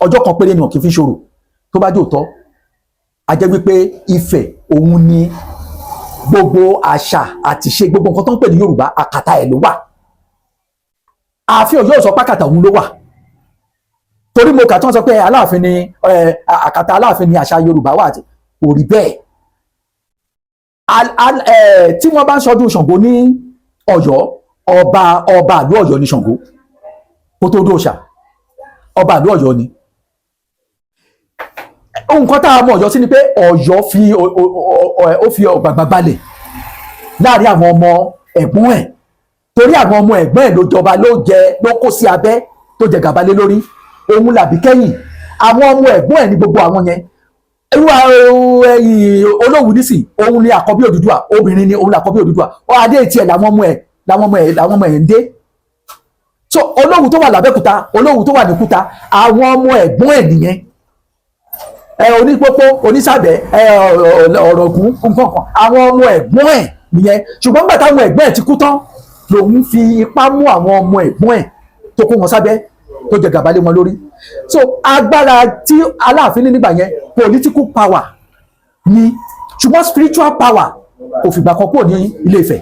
ọjọ́ kan péré ni wọn kì í fi ń ṣorò. Tó bá jẹ́ òótọ́, a jẹ́ wípé Ifẹ̀ òun ni gbogbo àṣà àti ṣe gbogbo nǹkan tó ń pè ní Yorùbá, àkàtà ẹ̀ ló wà. Ààfin Ọ̀yọ́ sọ pákàtà òun ló wà, torí mo kà tí wọ́n sọ pé Aláàfin ni àkàtà Aláàfin ni àṣà Yorùbá wà, kò rí bẹ́ẹ̀. Tí wọ́n bá ń ṣọdún Ṣàngó ní Ọ̀yọ́, ọba ìlú Ọ̀yọ́ ní Ṣàngó kó tó dóòṣà, ọba ìlú Ọ̀yọ́ ni. Nǹkan tá a mọ̀ Ọ̀yọ́ sí ni pé Ọ̀yọ́ fi o- o- o- ó fi ọ̀gbàgbà balẹ̀ láàrin àwọn ọmọ ẹ̀gbọ́n ẹ̀, torí àwọn ọmọ ẹ̀gbọ́n ẹ̀ ló jọba, ló jẹ, ló kó sí abẹ́, tó jẹ gàba lé lórí. Òun làbí kẹ́yìn àwọn ọmọ ẹ̀gbọ́n ẹ̀ ní gbogbo àwọn yẹn. Irú ẹ̀yìn Olówu nísìn, òun ni àkọ́bí Odùduwà, obìnrin ni, òun ni àkọ́bí Odùduwà. Ọ adé tiẹ̀ làwọn ọmọ ẹ̀ ń dé. So Olówu tó wà lábẹ́òkúta, Olówu tó wà ní Kúta, àwọn ọmọ ẹ̀gbọ́n ẹ̀ nìyẹn. Ẹ onípópó, onísàbẹ̀, ẹ ọ̀rọ̀gún, nǹkan kan, àwọn ọmọ ẹ̀gbọ́n ẹ̀ nìyẹn. Ṣùgbọ́n nígbà táwọn ẹ̀gbọ́n ẹ̀ ti kú tán, lòun fi ipá mú àwọn ọmọ ẹ̀gbọ́n ẹ̀ tó kó wọn sábẹ́, tó jẹ gàba lé wọn lórí. So agbára tí Aláàfin ní nígbà yẹn, political power ni, ṣùgbọ́n spiritual power kò fìgbà kan kúrò ní Ilé Ifẹ̀.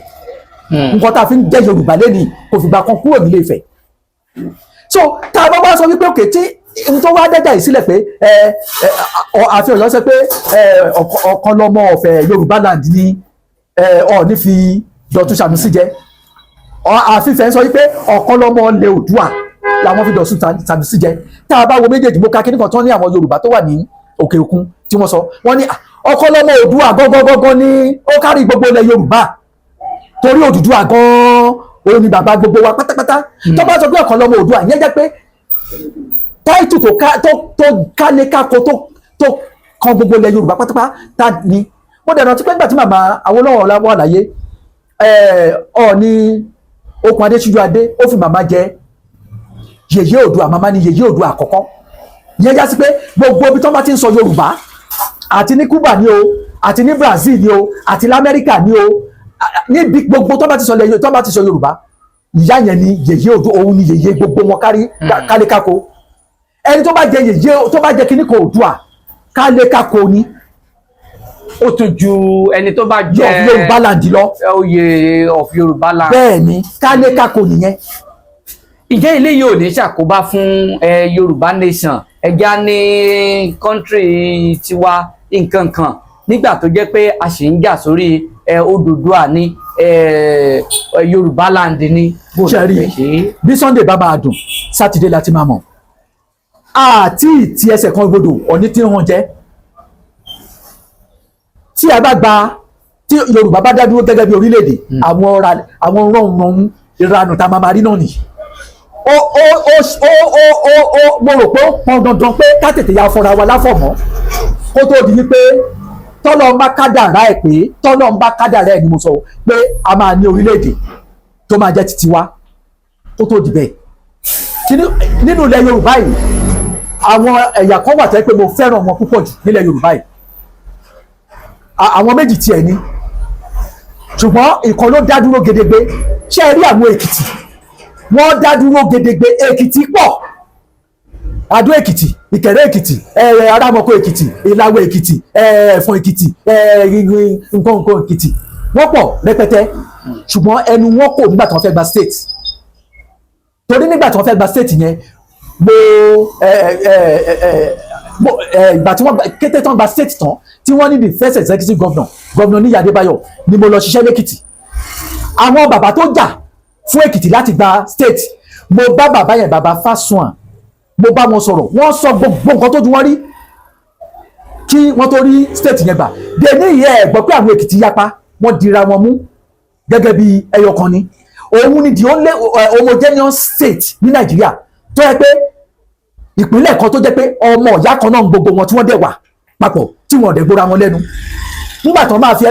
Nǹkan tá a fi ń jẹ́ Yorùbá lẹ́nìí kò fìgbà kan kúrò ní Ilé Ifẹ̀. So tá a bá wá sọ wípé òkè tí n tó wá dẹ́jà yìí sílẹ̀ pé ẹ ẹ ààfin Ọ̀yọ́ sọ pé ẹ ọ̀kan lọ́mọ ọ̀fẹ́ Yorùbá land ni ẹ Ọọ̀ni fi Dọ̀tun Sànúsí jẹ. Ààfin Ifẹ̀ ń sọ wípé ọ̀kan lọ́mọ ilẹ̀ Oòduà làwọn fi Dọ̀tun Sànúsí jẹ. Tá a bá wo méjèèjì, mo ka kíní kan tán ní àwọn Yorùbá tó wà ní òkè òkun tí wọ́n sọ, wọ́n ní ọ̀kan lọ́mọ Oòduà gọ́gọ́gọ́gọ́ ní ó kárí gbogbo ilẹ̀ Yorùbá, torí Odùduwà gan-an òun ni bàbá gbogbo wa pátápátá. Tó bá sọ pé ọ̀kan lọ́mọ Oòduà, ìyẹn jẹ́ pé title tó ká tó tó kálé kákó tó tó kan gbogbo ilẹ̀ Yorùbá pátápátá ni. Mo dẹ̀ rántí pé nígbà tí màmá Awólọ́wọ̀ wà láyé, Ọọ̀ni Okùn Adéṣíjú Adé ó fi màmá jẹ Yèyé Oòduà. Màmá ni Yèyé Oòduà àkọ́kọ́. Ìyẹn já sí pé gbogbo ibi tó bá ti ń sọ Yorùbá, àti ní Cuba ni o, àti ní Brazil ni o, àti lamẹ́ríkà ni o, níbi gbogbo tó bá ti sọ lẹ́yìn tó bá ti sọ Yorùbá, ìyá yẹn ni Yèyé Oòduà, òun ni yèyé gbogbo wọn kárí kálékáko. Ẹni tó bá jẹ yèyé, tó bá jẹ kíní kan Oòduà, kálékáko ni. Ó tún ju ẹni tó bá jẹ yọ Yorùbá land lọ. Oyè of Yorùbá land. Bẹ́ẹ̀ ni, kálékáko nìyẹn. Ǹjẹ́ ilé yìí ò ní ṣàkóbá fún Yorùbá nation, ẹja ní country tiwa, nǹkan kan, nígbà tó jẹ́ pé a sì ń jà sórí Odùduwà ní Yorùbá land ní? Bó Ṣe rí lè ṣe? Bí Sunday bá máa dùn, Sátidé láti máa mọ̀. Àti tí ẹsẹ̀ kan gbọdọ̀ ọ̀ní tí ń hàn jẹ́, tí a bá gba, tí Yorùbá bá dá dúró gẹ́gẹ́ bí orílẹ̀-èdè, àwọn ọ̀rà, àwọn rọ̀rùn ìranù tá a máa máa rí náà nìyí. Ó ó ó ó ó ó ó mo rò pé ó pọn dandan pé ká tètè ya fọra wa láfọ̀mọ́, kó tó di wípé tọ́lọ́ ń bá kádàrá ẹ̀, pé tọ́lọ́ ń bá kádàrá ẹ̀ ni mo sọ pé a máa ní orílẹ̀-èdè tó máa jẹ́ titi wa. Kó tó di bẹ́ẹ̀, nínú ilẹ̀ Yorùbá yìí, àwọn ẹ̀yà kan wà tẹ́ pé mo fẹ́ràn wọn púpọ̀ jù nílẹ̀ Yorùbá yìí. Àwọn méjì tiẹ̀ ni, ṣùgbọ́n ìkan ló dá dúró gedegbe. Ṣé ẹ rí àwọn Èkìtì? Wọ́n dá dúró gedegbe. Èkìtì pọ̀: Adó Èkìtì, Ìkẹrẹ Èkìtì, Arámọkọ Èkìtì, Ìlàwọ̀ Èkìtì, Ẹ̀fọ̀n Èkìtì, nǹkan nǹkan Èkìtì, wọ́n pọ̀ rẹpẹtẹ. Ṣùgbọ́n ẹnu wọn kò nígbà tí wọ́n fẹ́ gba state, torí nígbà tí wọ́n fẹ́ gba state yẹn, mo ẹ ẹ ẹ ẹ mo ẹ ìgbà tí wọ́n kété tán gba state tán, tí wọ́n ní the first executive governor, Governor Níyì Adébáyọ̀, ni mo lọ ṣiṣẹ́ lẹ́kìtì. Àwọn bàbá tó jà fún Èkìtì láti gba state, mo bá bàbá yẹn, bàbá Fásùn, mo bá wọn sọ̀rọ̀. Wọ́n sọ gbogbo nǹkan tó ju wọn rí kí wọ́n tó rí state yẹn gbà. Dèní ìyẹn ẹ̀ gbọ́ pé àwọn Èkìtì yapa, wọ́n dira wọn mú gẹ́gẹ́ bí ẹyọ kan ni. Òun ni the only homogeneous state ní Nàìjíríà tó yẹ pé ìpínlẹ̀ kan tó jẹ́ pé ọmọ ìyá kan náà gbogbo wọn, tí wọ́n dẹ̀ wà papọ̀, tí wọ́n dẹ̀ gbóra wọn lẹ́nu. Nígbà tí wọ́n máa fi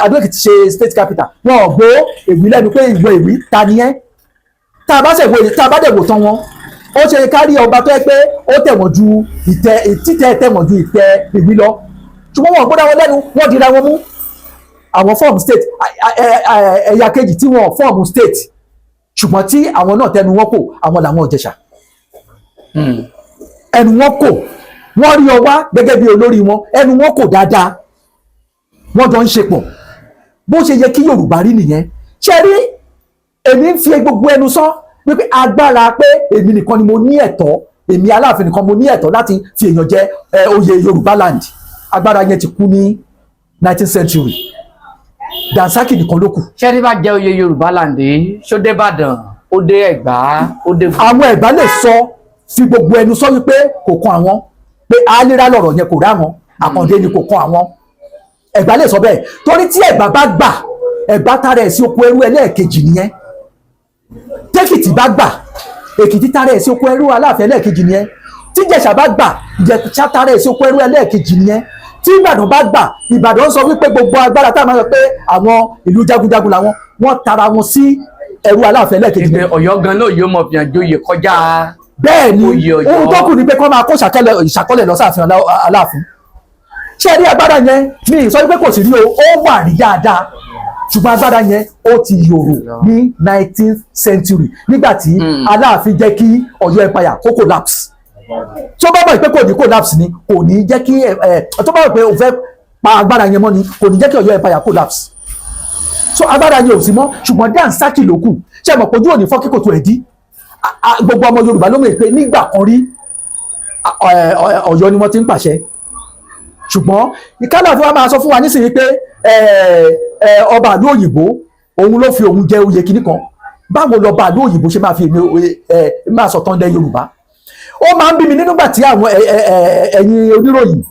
Adó Èkìtì ṣe state capital, wọn ò gbó èmi lẹ́nu pé ìwọ èmi ta ni ẹ́. Tá a bá ṣe wo, tá a bá dẹ̀ wò tán wọn, ó ṣe kárí ọba tó yẹ pé ó tẹ̀wọ̀n ju ìtẹ́, títẹ̀ tẹ̀wọ̀n ju ìtẹ́ ìwí lọ, ṣùgbọ́n wọn ò gbóra wọn lẹ́nu, wọ́n dira wọn mú. Àwọn form state. Ẹ̀yà kejì tí wọ́n form state, ṣùgbọ́n tí àwọn náà tẹnu wọn kò, àwọn làwọn Ìjẹ̀ṣà. Ẹnu wọn kò, wọ́n rí Ọwá gẹ́gẹ́ bí olórí wọn, ẹnu wọn kò dáadáa, wọ́n jọ ń ṣe pọ̀. Bó ṣe yẹ kí Yorùbá rí nìyẹn. Ṣe rí, èmi ń fi gbogbo ẹnu sọ wípé agbára pé èmi nìkan ni mo ní ẹ̀tọ́, èmi Aláàfin nìkan mo ní ẹ̀tọ́ láti fi èèyàn jẹ oyè Yorùbá land, agbára yẹn ti kú ní 19th century. Dànsákì nìkan ló kù. Ṣé ní bá jẹ́ oyè Yorùbá land, ṣó dé Ìbàdàn, ó dé Ẹ̀gbá, ó dé? Àwọn Ẹ̀gbá lè sọ, fi gbogbo ẹnu sọ wípé kò kan àwọn, pé alera lọ̀rọ̀ yẹn kò rá wọn, Àkàndé ni kò kan àwọn. Ẹ̀gbá lè sọ bẹ́ẹ̀, torí tí Ẹ̀gbá bá gbà, Ẹ̀gbá tara ẹ̀ sí oko ẹrú ẹlẹ́ẹ̀kejì nìyẹn. Tẹ́kìtì bá gbà, Èkìtì tara ẹ̀ sí oko ẹrú Aláàfin ẹlẹ́ẹ̀kejì nìyẹn. Tí Ìjẹ̀ṣà bá gbà, Ìjẹ̀ṣà tara ẹ̀ sí oko ẹrú ẹlẹ́ẹ̀kejì nìyẹn. Tí Ìbàdàn bá gbà, Ìbàdàn sọ wípé gbogbo agbára táwọn máa sọ pé àwọn ìlú jagunjagun làwọn, wọ́n tara wọn sí ẹrú Aláàfin ẹlẹ́ẹ̀kejì Ìpè nìyẹn. Ọ̀yọ́ gan náà yóò mọ fi hàn joyè kọjá. Bẹ́ẹ̀ ni. Oyè Ọ̀yọ́. Ohun tó kù ni pé kọ́ máa kó ìṣàkọlẹ̀ lọ sáàfin Aláàfin. Ṣé ẹ rí agbára yẹn? Mi ì sọ pé kò sí rí o, ó wà rí dáadáa, ṣùgbọ́n agbára yẹn ó ti yòrò ní 19th century, nígbà tí Aláàfin jẹ́ kí Ọ̀yọ́ empire kó collapse. Tó bá mọ̀ pé kò ní collapse ni, kò ní jẹ́ kí ẹ ẹ tó bá mọ̀ pé òun fẹ́ pa agbára yẹn mọ́ ni, kò ní jẹ́ kí Ọ̀yọ́ empire collapse. So agbára yẹn ò sí mọ́, ṣùgbọ́n Dànsákì ló kù. Ṣé ẹ mọ̀ pé ojú òní fọ́ kíkòtò ẹ̀ dí? Gbogbo ọmọ Yorùbá ló mọ̀ pé nígbà kan rí, Ọ̀yọ́ ni wọ́n ti ń pàṣẹ. Ṣùgbọ́n ìkálà fún wa máa sọ fún wa nísìnyí pé ọba ìlú òyìnbó òun ló fi òun jẹ oyè kìíní kan. Báwo lọba ìlú òyìnbó ṣe máa fi èmi máa sọ tán lẹ Yorùbá? Ó máa ń bí mi nínú gbà tí àwọn ẹ̀yin oníròyìn,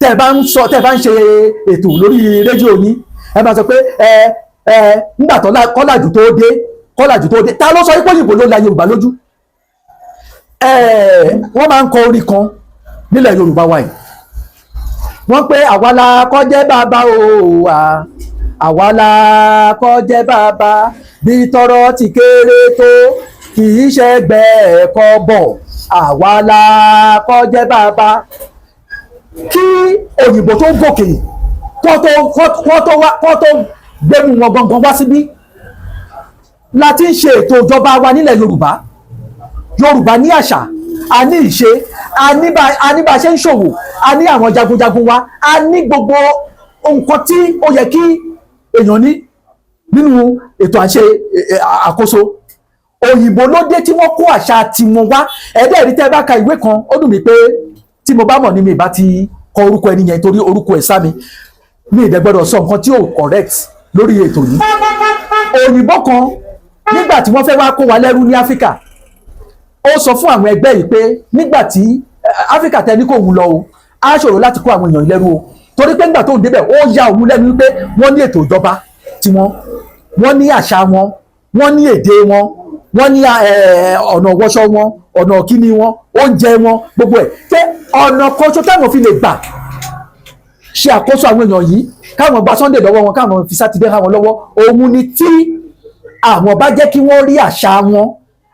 tẹ́ ẹ bá ń sọ, tẹ́ ẹ bá ń ṣe ètò lórí rédíò yín, ẹ máa sọ pé ẹ ẹ nígbà tó kọ́làjù tó dé, kọ́làjù tó dé, ta ló sọ wípé òyìnbó ló la Yorùbá lójú? Wọ́n máa ń kọ orin kan. Nílẹ̀ Yorùbá wa yìí, wọ́n pé àwa la kọ́ jẹ́ bàbá o wa, àwa la kọ́ jẹ́ bàbá. Bí tọrọ ti kéré tó, kì í ṣẹgbẹ́ ẹ̀kọ́ bọ̀. Àwa la kọ́ jẹ́ bàbá. Kí òyìnbó tó gòkè, kó tó gbẹmú wọn gangan wá síbí, la ti ń ṣe ètò ìjọba wa nílẹ̀ Yorùbá. Yorùbá ní àṣà, a ní ìṣe, a ní bá ṣe ń ṣòwò, a ní àwọn jagunjagun wa, a ní gbogbo nǹkan tí ó yẹ kí èèyàn ní nínú ètò àṣẹ àkóso. Òyìnbó ló dé tí wọ́n kó àṣà tiwọn wá. Ẹ̀ẹ́dẹ́rì, tẹ́ bá ka ìwé kan, ó dùn mí pé tí mo bá mọ̀ ní mi ìbá ti kọ orúkọ ẹni yẹn, torí orúkọ ẹ̀ sá mi. Mi ì dẹ̀ gbọ́dọ̀ sọ nǹkan tí ò correct lórí ètò yìí. Òyìnbó kan, nígbà tí wọ́n fẹ́ wá kó wa lẹ́rú ní Áfíríkà, ó sọ fún àwọn ẹgbẹ́ yìí pé nígbà tí Áfíríkà tẹ ní kò ń lọ o, á ṣòro láti kó àwọn èèyàn lẹ́rú o, torí pé nígbà tó ń débẹ̀, ó ya òun lẹ́nu wípé wọ́n ní ètò ìjọba tiwọn, wọ́n ní àṣà wọn, wọ́n ní èdè wọn, wọ́n ní ọ̀nà wọṣọ wọn, ọ̀nà kíní wọn, oúnjẹ wọn, gbogbo ẹ̀, pé ọ̀nà kan ṣo táwọn fi lè gbà ṣe àkóso àwọn èèyàn yìí, káwọn gba Sunday lọ́wọ́ wọn, káwọn fi Sátidé káwọn lọ́wọ́, òun ni tí àwọn bá jẹ́ kí wọ́n rí àṣà wọn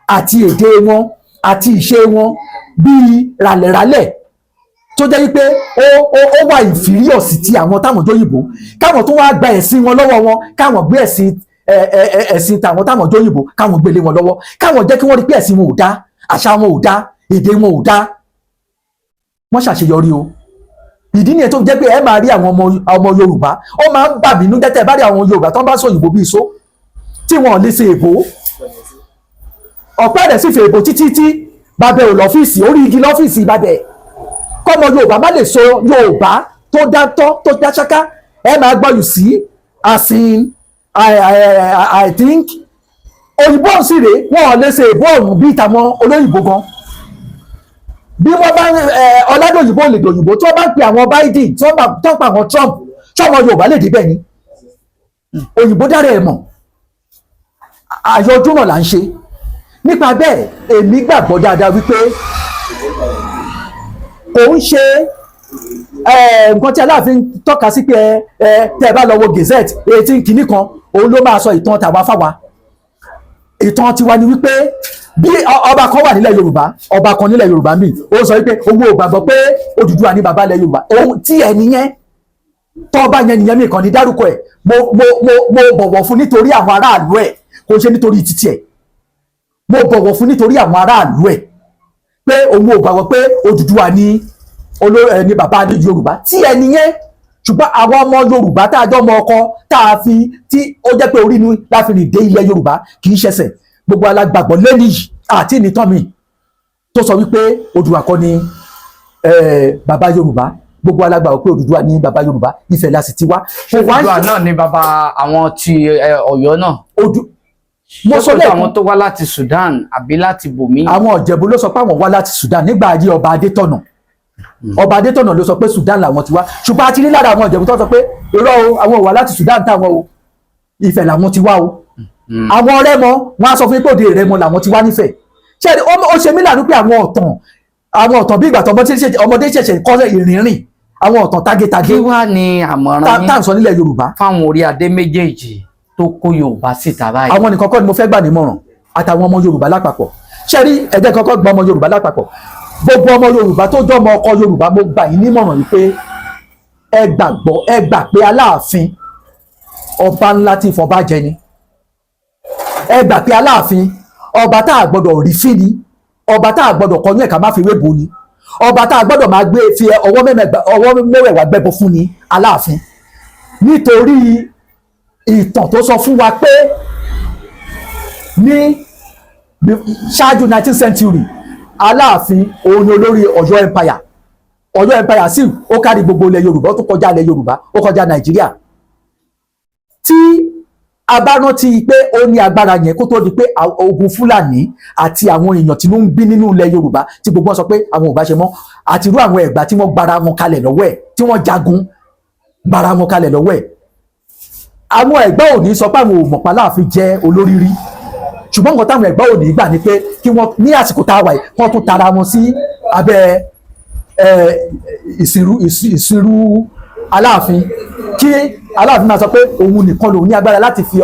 àti èdè wọn àti ìṣe wọn bíi ràlẹ̀ràlẹ̀, tó jẹ́ wípé ó wà inferior sí ti àwọn táwọn jóyìnbó, káwọn tó wá gba ẹ̀sìn wọn lọ́wọ́ wọn, káwọn gbé ẹ̀sìn ẹ ẹ ẹ ẹ̀sìn tàwọn táwọn jóyìnbó, káwọn gbélé wọn lọ́wọ́, káwọn jẹ́ kí wọ́n rí pé ẹ̀sìn wọn ò dá, àṣà wọn ò dá, èdè wọn ò dá. Wọ́n ṣàṣeyọrí o. Ìdí nìyẹn tó jẹ́ pé ẹ máa rí àwọn ọmọ Yorùbá, ó máa ń bà mí nú jẹ́ tẹ́ bá rí àwọn Yorùbá tó ń bá sọ òyìnbó bíi iṣó, tí wọn ò lè ṣe èbó. Ọ̀pẹ́ rẹ̀ sì fẹ́ èbó títí tí bàbá ò lọ́fíìsì, orí igi lọ́fíìsì bàbẹ̀. Kọ́mọ Yorùbá má lè sọ Yorùbá tó dáńtọ́, tó dá ṣáká. Ẹ máa gbọ́, "You see", "as in", I think". Òyìnbó ọ̀hún sì rèé, wọn ò lè ṣe èbó ọ̀hún bíi tàwọn olóyìnbó gan. Bí wọ́n bá ọ̀làdòyìnbó lè dòyìnbó, tí wọ́n bá ń pe àwọn Biden, tí wọ́n bá tó ń pa àwọn Trump, ṣọ́mọ Yorùbá lè débẹ̀ ni? Òyìnbó dára ẹ̀ mọ̀, àyọjú náà là ń ṣe. Nípa bẹ́ẹ̀, èmi gbàgbọ́ dáadáa wípé kò ń ṣe nǹkan tí Aláàfin tọ́ka sí pé ẹ tẹ́ ẹ bá lọ wo gazette 18 kìíní kan, òun ló máa sọ ìtàn tàwa fáwa. Ìtàn tiwa ni wípé bí ọba kan wà nílẹ̀ Yorùbá, ọba kan nílẹ̀ Yorùbá míì, ó sọ wípé owó ò gbàgbọ́ pé Odùduwà ní bàbá ilẹ̀ Yorùbá. Ohun tí ẹ nìyẹn, tọ́ba yẹn nìyẹn, mi kàn ní dárúkọ ẹ̀. Mo bọ̀wọ̀ fún nítorí àwọn aráàlú ẹ̀, kò ṣe nítorí títí ẹ̀. Mo bọ̀wọ̀ fún nítorí àwọn aráàlú ẹ̀, pé òun ò gbàgbọ́ pé Odùduwà ní olórí ní bàbá ní Yorùbá tí ẹ nìyẹn. Ṣùgbọ́n àwọn ọmọ Yorùbá tá a jọ ọmọ ọkọ, tá a fi tí ó jẹ́ pé orí ni la fi rìn dé ilẹ̀ Yorùbá, kì í ṣẹ̀ṣẹ̀ gbogbo alágbàgbọ́ lẹ́nu yìí àti ìnìtàn mi tó sọ wípé Odùduwà kọ́ ni bàbá Yorùbá. Gbogbo alágbàgbọ́ pé Odùduwà ní bàbá Yorùbá. Ifẹ̀ la sì ti wá. Kò wá ń Odùduwà náà ni bàbá àwọn ti Ọ̀yọ́ náà? Odù mo sọ Ṣé kò lẹ́ẹ̀kan. Àwọn tó wá láti Sudan àbí láti bòmí? Àwọn Ìjẹ̀bú ló sọ pé àwọn wá láti Sudan nígbà ayé ọba Adétọ̀nà. Ọba Adétọ̀nà ló sọ pé Sudan làwọn ti wá, ṣùgbọ́n a ti rí lára àwọn Ìjẹ̀bú tó sọ pé irọ́ o, àwọn ò wá láti Sudan táwọn o, Ifẹ̀ làwọn ti wá o. Àwọn Rẹ́mọ, wọn á sọ fún yín pé òde Rẹ́mọ làwọn ti wá nífẹ̀ẹ́. Ṣé ó ṣe mí lànà pé àwọn ọ̀tàn bí ìgbà tó ọmọdé ṣẹ̀ṣẹ̀ kọ́ ìrìnrìn, àwọn ọ̀tàn tágétagé. Kí wá ní àmọ̀ràn tá yín tá à ń sọ nílẹ̀ Yorùbá? fáwọn orí adé méjèèjì tó kó Yorùbá síta báyìí? Àwọn nìkan kọ́ ni mo fẹ́ gbà nímọ̀ràn, àtàwọn ọmọ Yorùbá lápapọ̀. Ṣé rí, ẹ̀jẹ̀ kọ́kọ́ gba ọmọ Yorùbá lápapọ̀, gbogbo ọmọ Yorùbá tó jọ́ ọmọ ọkọ Yorùbá, mo gbà yín nímọ̀ràn yìí pé ẹ gbàgbọ́, ẹ gbà pé Aláàfin, ọba ńlá tí ìfọba jẹ ni. Ẹ gbà pé Aláàfin, ọba tá a gbọ́dọ̀ rí fín ni, ọba tá a gbọ́dọ̀ kọyún ẹ̀ka má fi wé bo ni, ọba tá a gbọ́dọ̀ máa gbé fi ọwọ́ mẹ́wẹ̀ẹ̀wá gbẹ́bọ fún ni Aláàfin, nítorí ìtàn tó sọ fún wa pé ní ṣáájú 19th century, Aláàfin òun ni olórí Ọ̀yọ́ empire. Ọ̀yọ́ empire sì ó kárí gbogbo ilẹ̀ Yorùbá, ó tún kọjá ilẹ̀ Yorùbá, ó kọjá Nàìjíríà. Tí a bá rántí pé ó ní agbára yẹn kó tó di pé ogun Fúlàní àti àwọn èèyàn tí ló ń bí nínú ilẹ̀ Yorùbá, tí gbogbo wọn sọ pé àwọn ò bá ṣe mọ́, àti irú àwọn Ẹ̀gbá tí wọ́n gbára wọn kalẹ̀ lọ́wọ́ ẹ̀, tí wọ́n jagun gbára wọn kalẹ̀ lọ́wọ́ ẹ̀, àwọn Ẹ̀gbá ò ní sọ pé àwọn ò mọ̀ pa Aláàfin jẹ́ olórí rí. Ṣùgbọ́n nǹkan táwọn Ẹ̀gbá ò ní gbà ni pé kí wọ́n ní àsìkò tá a wà yìí, kí wọ́n tún tara wọn sí abẹ́. Ìsìnrú Aláàfin, kí Aláàfin máa sọ pé òun nìkan lòun ní agbára láti fi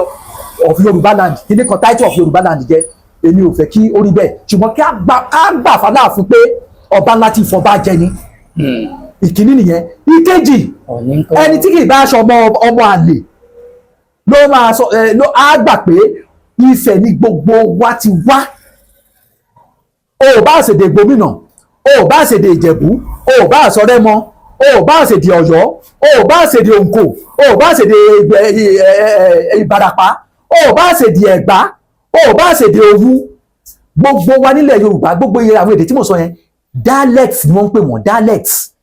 of Yorùbá land, kíní kan title of Yorùbá land jẹ, èmi ò fẹ́ kí ó rí bẹ́ẹ̀. Ṣùgbọ́n kí á gbà f'Aláàfin pé ọba ńlá ti fọba jẹ ni. Ìkíní nìyẹn. Ìkejì, Ọ̀ní ń kọ́. ẹni tí kì í bá aṣọ ọmọ àlè ló máa sọ ẹ ló á gbà pé Ifẹ̀ ni gbogbo wa ti wá. O ò bá ṣèdè gómìnà, o ò bá ṣèdè Ìjẹ̀bú, o ò bá sọ Rẹ́mọ, o ò bá ṣèdè Ọ̀yọ́, o ò bá ṣèdè Òǹkò, o ò bá ṣèdè Ìbàràpá, o ò bá ṣèdè Ẹ̀gbá, o ò bá ṣèdè Òwu, gbogbo wa nílẹ̀ Yorùbá, gbogbo iye àwọn èdè tí mo sọ yẹn, dialects ni wọ́n ń pè wọ́n, dialects.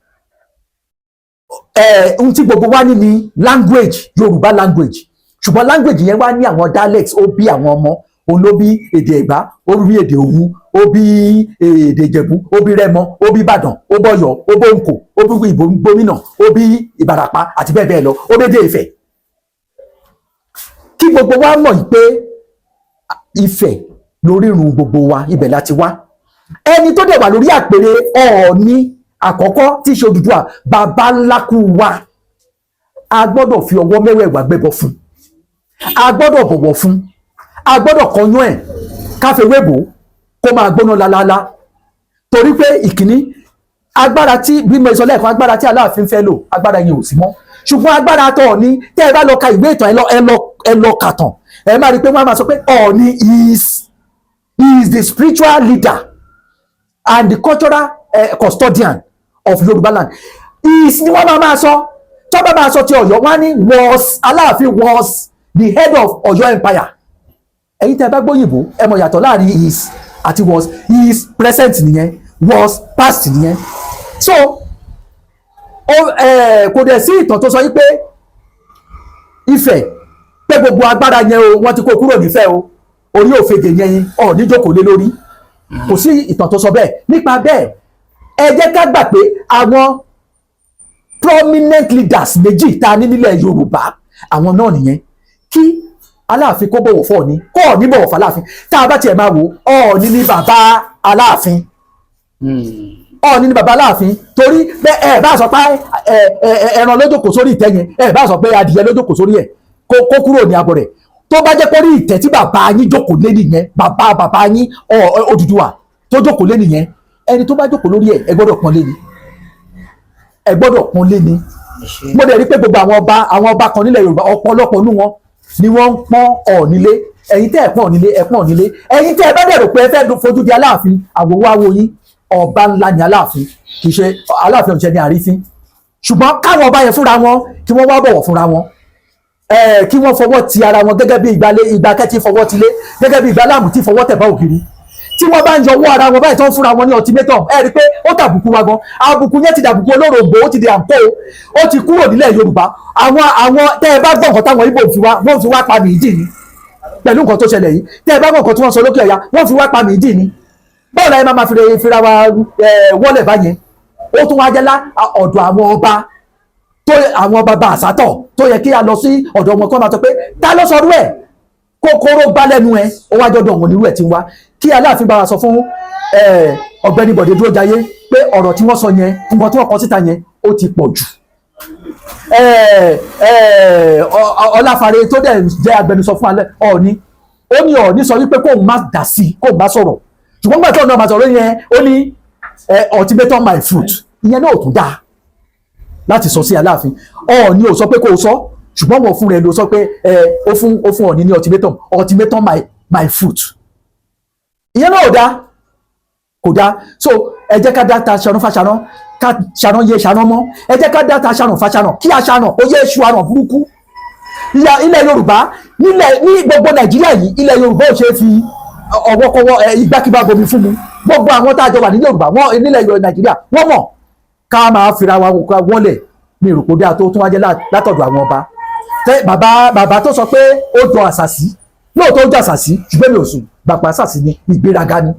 Ohun tí gbogbo wa ní ni language, Yorùbá language. Ṣùgbọ́n language yẹn wá ní àwọn dialects, ó bí àwọn ọmọ, òun ló bí èdè Ẹ̀gbá, ó bí èdè Òwu, ó bí èdè Ìjẹ̀bú, ó bí Rẹ́mọ, ó bí Ìbàdàn, ó bọ̀yọ̀, ó bòǹkò, ó bí ìbò gómìnà, ó bí Ìbàràpá àti bẹ́ẹ̀ bẹ́ẹ̀ lọ, ó bí èdè Ifẹ̀. Kí gbogbo wa mọ̀ yìí pé Ifẹ̀ lórírun gbogbo wa, ibẹ̀ láti wá. Ẹni tó dẹ̀ wà lórí àpèrè Ọọ̀ni àkọ́kọ́, tí í ṣe Odùduwà, bàbá ńlá kú wa, a gbọ́dọ̀ fi ọwọ́ mẹ́wẹ̀ẹ̀wá gbẹ́bọ fún, a gbọ́dọ̀ bọ̀wọ̀ fún, a gbọ́dọ̀ kọyún ẹ̀ káfíwé bò kó máa gbóná lálálá. Torí pé ìkíní, agbára tí, bí mo sọ lẹ́ẹ̀kan, agbára tí Aláàfin fẹ́ lò, agbára yẹn ò sí mọ́. Ṣùgbọ́n agbára tó Ọọ̀ni, tẹ́ ẹ bá lọ ka ìwé ìtàn, ẹ lọ kàtàn, ẹ máa rí i pé wọ́n á máa sọ pé Ọọ̀ni is the spiritual leader and the cultural custodian of Yorùbá land. Is ni wọ́n máa máa sọ. Tó bá máa sọ ti Ọ̀yọ́, wọ́n á ní was, Aláàfin was the head of Ọ̀yọ́ empire. Ẹ̀yin tẹ́ ẹ bá gbóyìnbó, ẹ mọ̀ yàtọ̀ láàrin is àti was. Is present nìyẹn, was past nìyẹn. So kò dẹ̀ sí ìtàn tó sọ yí pé Ifẹ̀, pé gbogbo agbára yẹn o, wọ́n ti kó kúrò nífẹ̀ẹ́ o, orí òfegè yẹn ọ̀ níjókòó lé lórí. Kò sí ìtàn tó sọ bẹ́ẹ̀. Nípa bẹ́ẹ̀, ẹ jẹ́ ká gbà pé àwọn prominent leaders méjì tá a ní nílẹ̀ Yorùbá, àwọn náà nìyẹn. Kí Aláàfin kó bọ̀wọ̀ fún Ọọ̀ni, kó Ọọ̀ni bọ̀wọ̀ fún Aláàfin. Tá a bá tiẹ̀ máa wò, Ọọ̀ni ní bàbá Aláàfin. Ọọ̀ni ní bàbá Aláàfin, torí bẹ́ẹ̀, ẹ bá sọ pé ẹ ẹ ẹran ló jókòó sórí ìtẹ́ yẹn, ẹ bá sọ pé adìyẹ ló jókòó sórí ẹ̀, kó kúrò ní abọ́ rẹ̀. Tó bá jẹ́ pé orí ìtẹ́ tí bàbá yín jókòó lé nìyẹn, bàbá bàbá yín Odùduwà tó jókòó lé nìyẹn, ẹni tó bá jókòó lórí ẹ̀, ẹ gbọ́dọ̀ pọ́n lé ni, ẹ gbọ́dọ̀ pọ́n lé ni. Mo dẹ̀ rí pé gbogbo àwọn ọba kan nílẹ̀ Yorùbá, ọ̀pọ̀lọpọ̀ nú wọn ni wọ́n ń pọ́n Ọọ̀ni lé. Ẹ̀yin tẹ́ ẹ̀ pọ́n Ọọ̀ni lé, ẹ̀ pọ́n Ọọ̀ni lé. Ẹ̀yin tẹ́ ẹ bá dẹ̀ rò pé ẹ fẹ́ fojú di Aláàfin, àwòwọ́ àwò yín. Ọba ńlá ni Aláàfin, kì í ṣe Aláàfin ọ̀ṣẹ́ ní àrífín. Ṣùgbọ́n káwọn ọba yẹn fúnra wọn, kí wọ́n wá bọ̀wọ̀ fúnra wọn, kí wọ́n fọwọ́ ti ara wọn gẹ́gẹ́ bí ìgbálẹ̀ ìgbà kẹ́tí fọwọ́ ti lé, gẹ́gẹ́ bí ìgbàlámù tí fọwọ́ tẹ̀ bá ògiri, tí wọ́n bá ń yọwọ́ ara wọn báyìí, tó ń fúnra wọn ní ultimatum. Ẹ rí i pé ó tàbùkù wa gan. Àbùkù yẹn ti dàbùkù olórògbò, ó ti di àǹkó, ó ti kúrò nílẹ̀ Yorùbá. Àwọn tẹ́ ẹ bá gbọ́ nǹkan táwọn Ìgbò fi wá, wọ́n fi wá pa mìíjì ni pẹ̀lú nǹkan tó ṣẹlẹ̀ yìí. Tẹ́ ẹ bá gbọ́ nǹkan tí wọ́n sọ lókè ọ̀yà, wọ́n fi wá pa mìíjì ni. Báwo la yẹ máa fi fira wa wọ́lẹ̀ báyẹn? Ó tún wá jẹ́ lá ọ̀dọ̀ àwọn ọba tó, àwọn bàbá àsátọ̀ tó yẹ kí a lọ sí ọ̀dọ̀ wọn, kó máa sọ pé ta ló sọ rú ẹ̀, kókóró gbá lẹ́nu ẹ̀, ó wá jọ́dọ̀ wọn nírú ẹ̀ tí ń wá. Kí Aláàfin bá wa sọ fún ọ̀gbẹ́ni Bọ̀dé Dúrójayé pé ọ̀rọ̀ tí wọ́n sọ yẹn, nǹkan tí wọ́n kọ síta yẹn, ó ti pọ̀ jù. Ọláfàre tó dẹ̀ jẹ́ agbẹnusọ fún alẹ́ Ọọ̀ni, ó ní Ọọ̀ni sọ wípé kóun má dá sí, kóun má sọ̀rọ̀. Ṣùgbọ́n gbà tí ọ̀nà máa sọ̀rọ̀ yẹn, ó ní ultimatum my foot. Ìyẹn náà ò tún dáa láti sọ sí Aláàfin. Ọọ̀ni ò sọ pé kó o sọ, ṣùgbọ́n wọ́n fún rẹ̀ ló sọ pé ó fún Ọọ̀ni ní ultimatum, ultimatum my foot. Ìyẹn náà ò dáa, kò dáa. So ẹ jẹ́ ká dá ta ṣanú fàṣanà, ká ṣanà yé ṣanà mọ́. Ẹ jẹ́ ká dá ta ṣanà fàṣanà, kí aṣanà ó yé ṣu àràn burúkú. Ilẹ̀ Yorùbá, nílẹ̀ ní gbogbo Nàìjíríà yìí, ilẹ̀ Yorùbá ò ṣe é fi ọwọ́kọwọ́ ìgbàkigbà bomi fún mu. Gbogbo àwọn tá a jọ wà ní Yorùbá wọn nílẹ̀ Nàìjíríà, wọ́n mọ̀ ká máa fira wa wọ́lẹ̀ ní ìròpò dáa tó tún wá jẹ́ látọ̀dọ̀ àwọn ọba. Bàbá bàbá tó sọ pé ó jọ àṣàsí, lóòótọ́ ó jọ àṣàsí, ṣùgbọ́n mi ò sùn gbàgbà àṣàsí ni, ìgbéraga ni.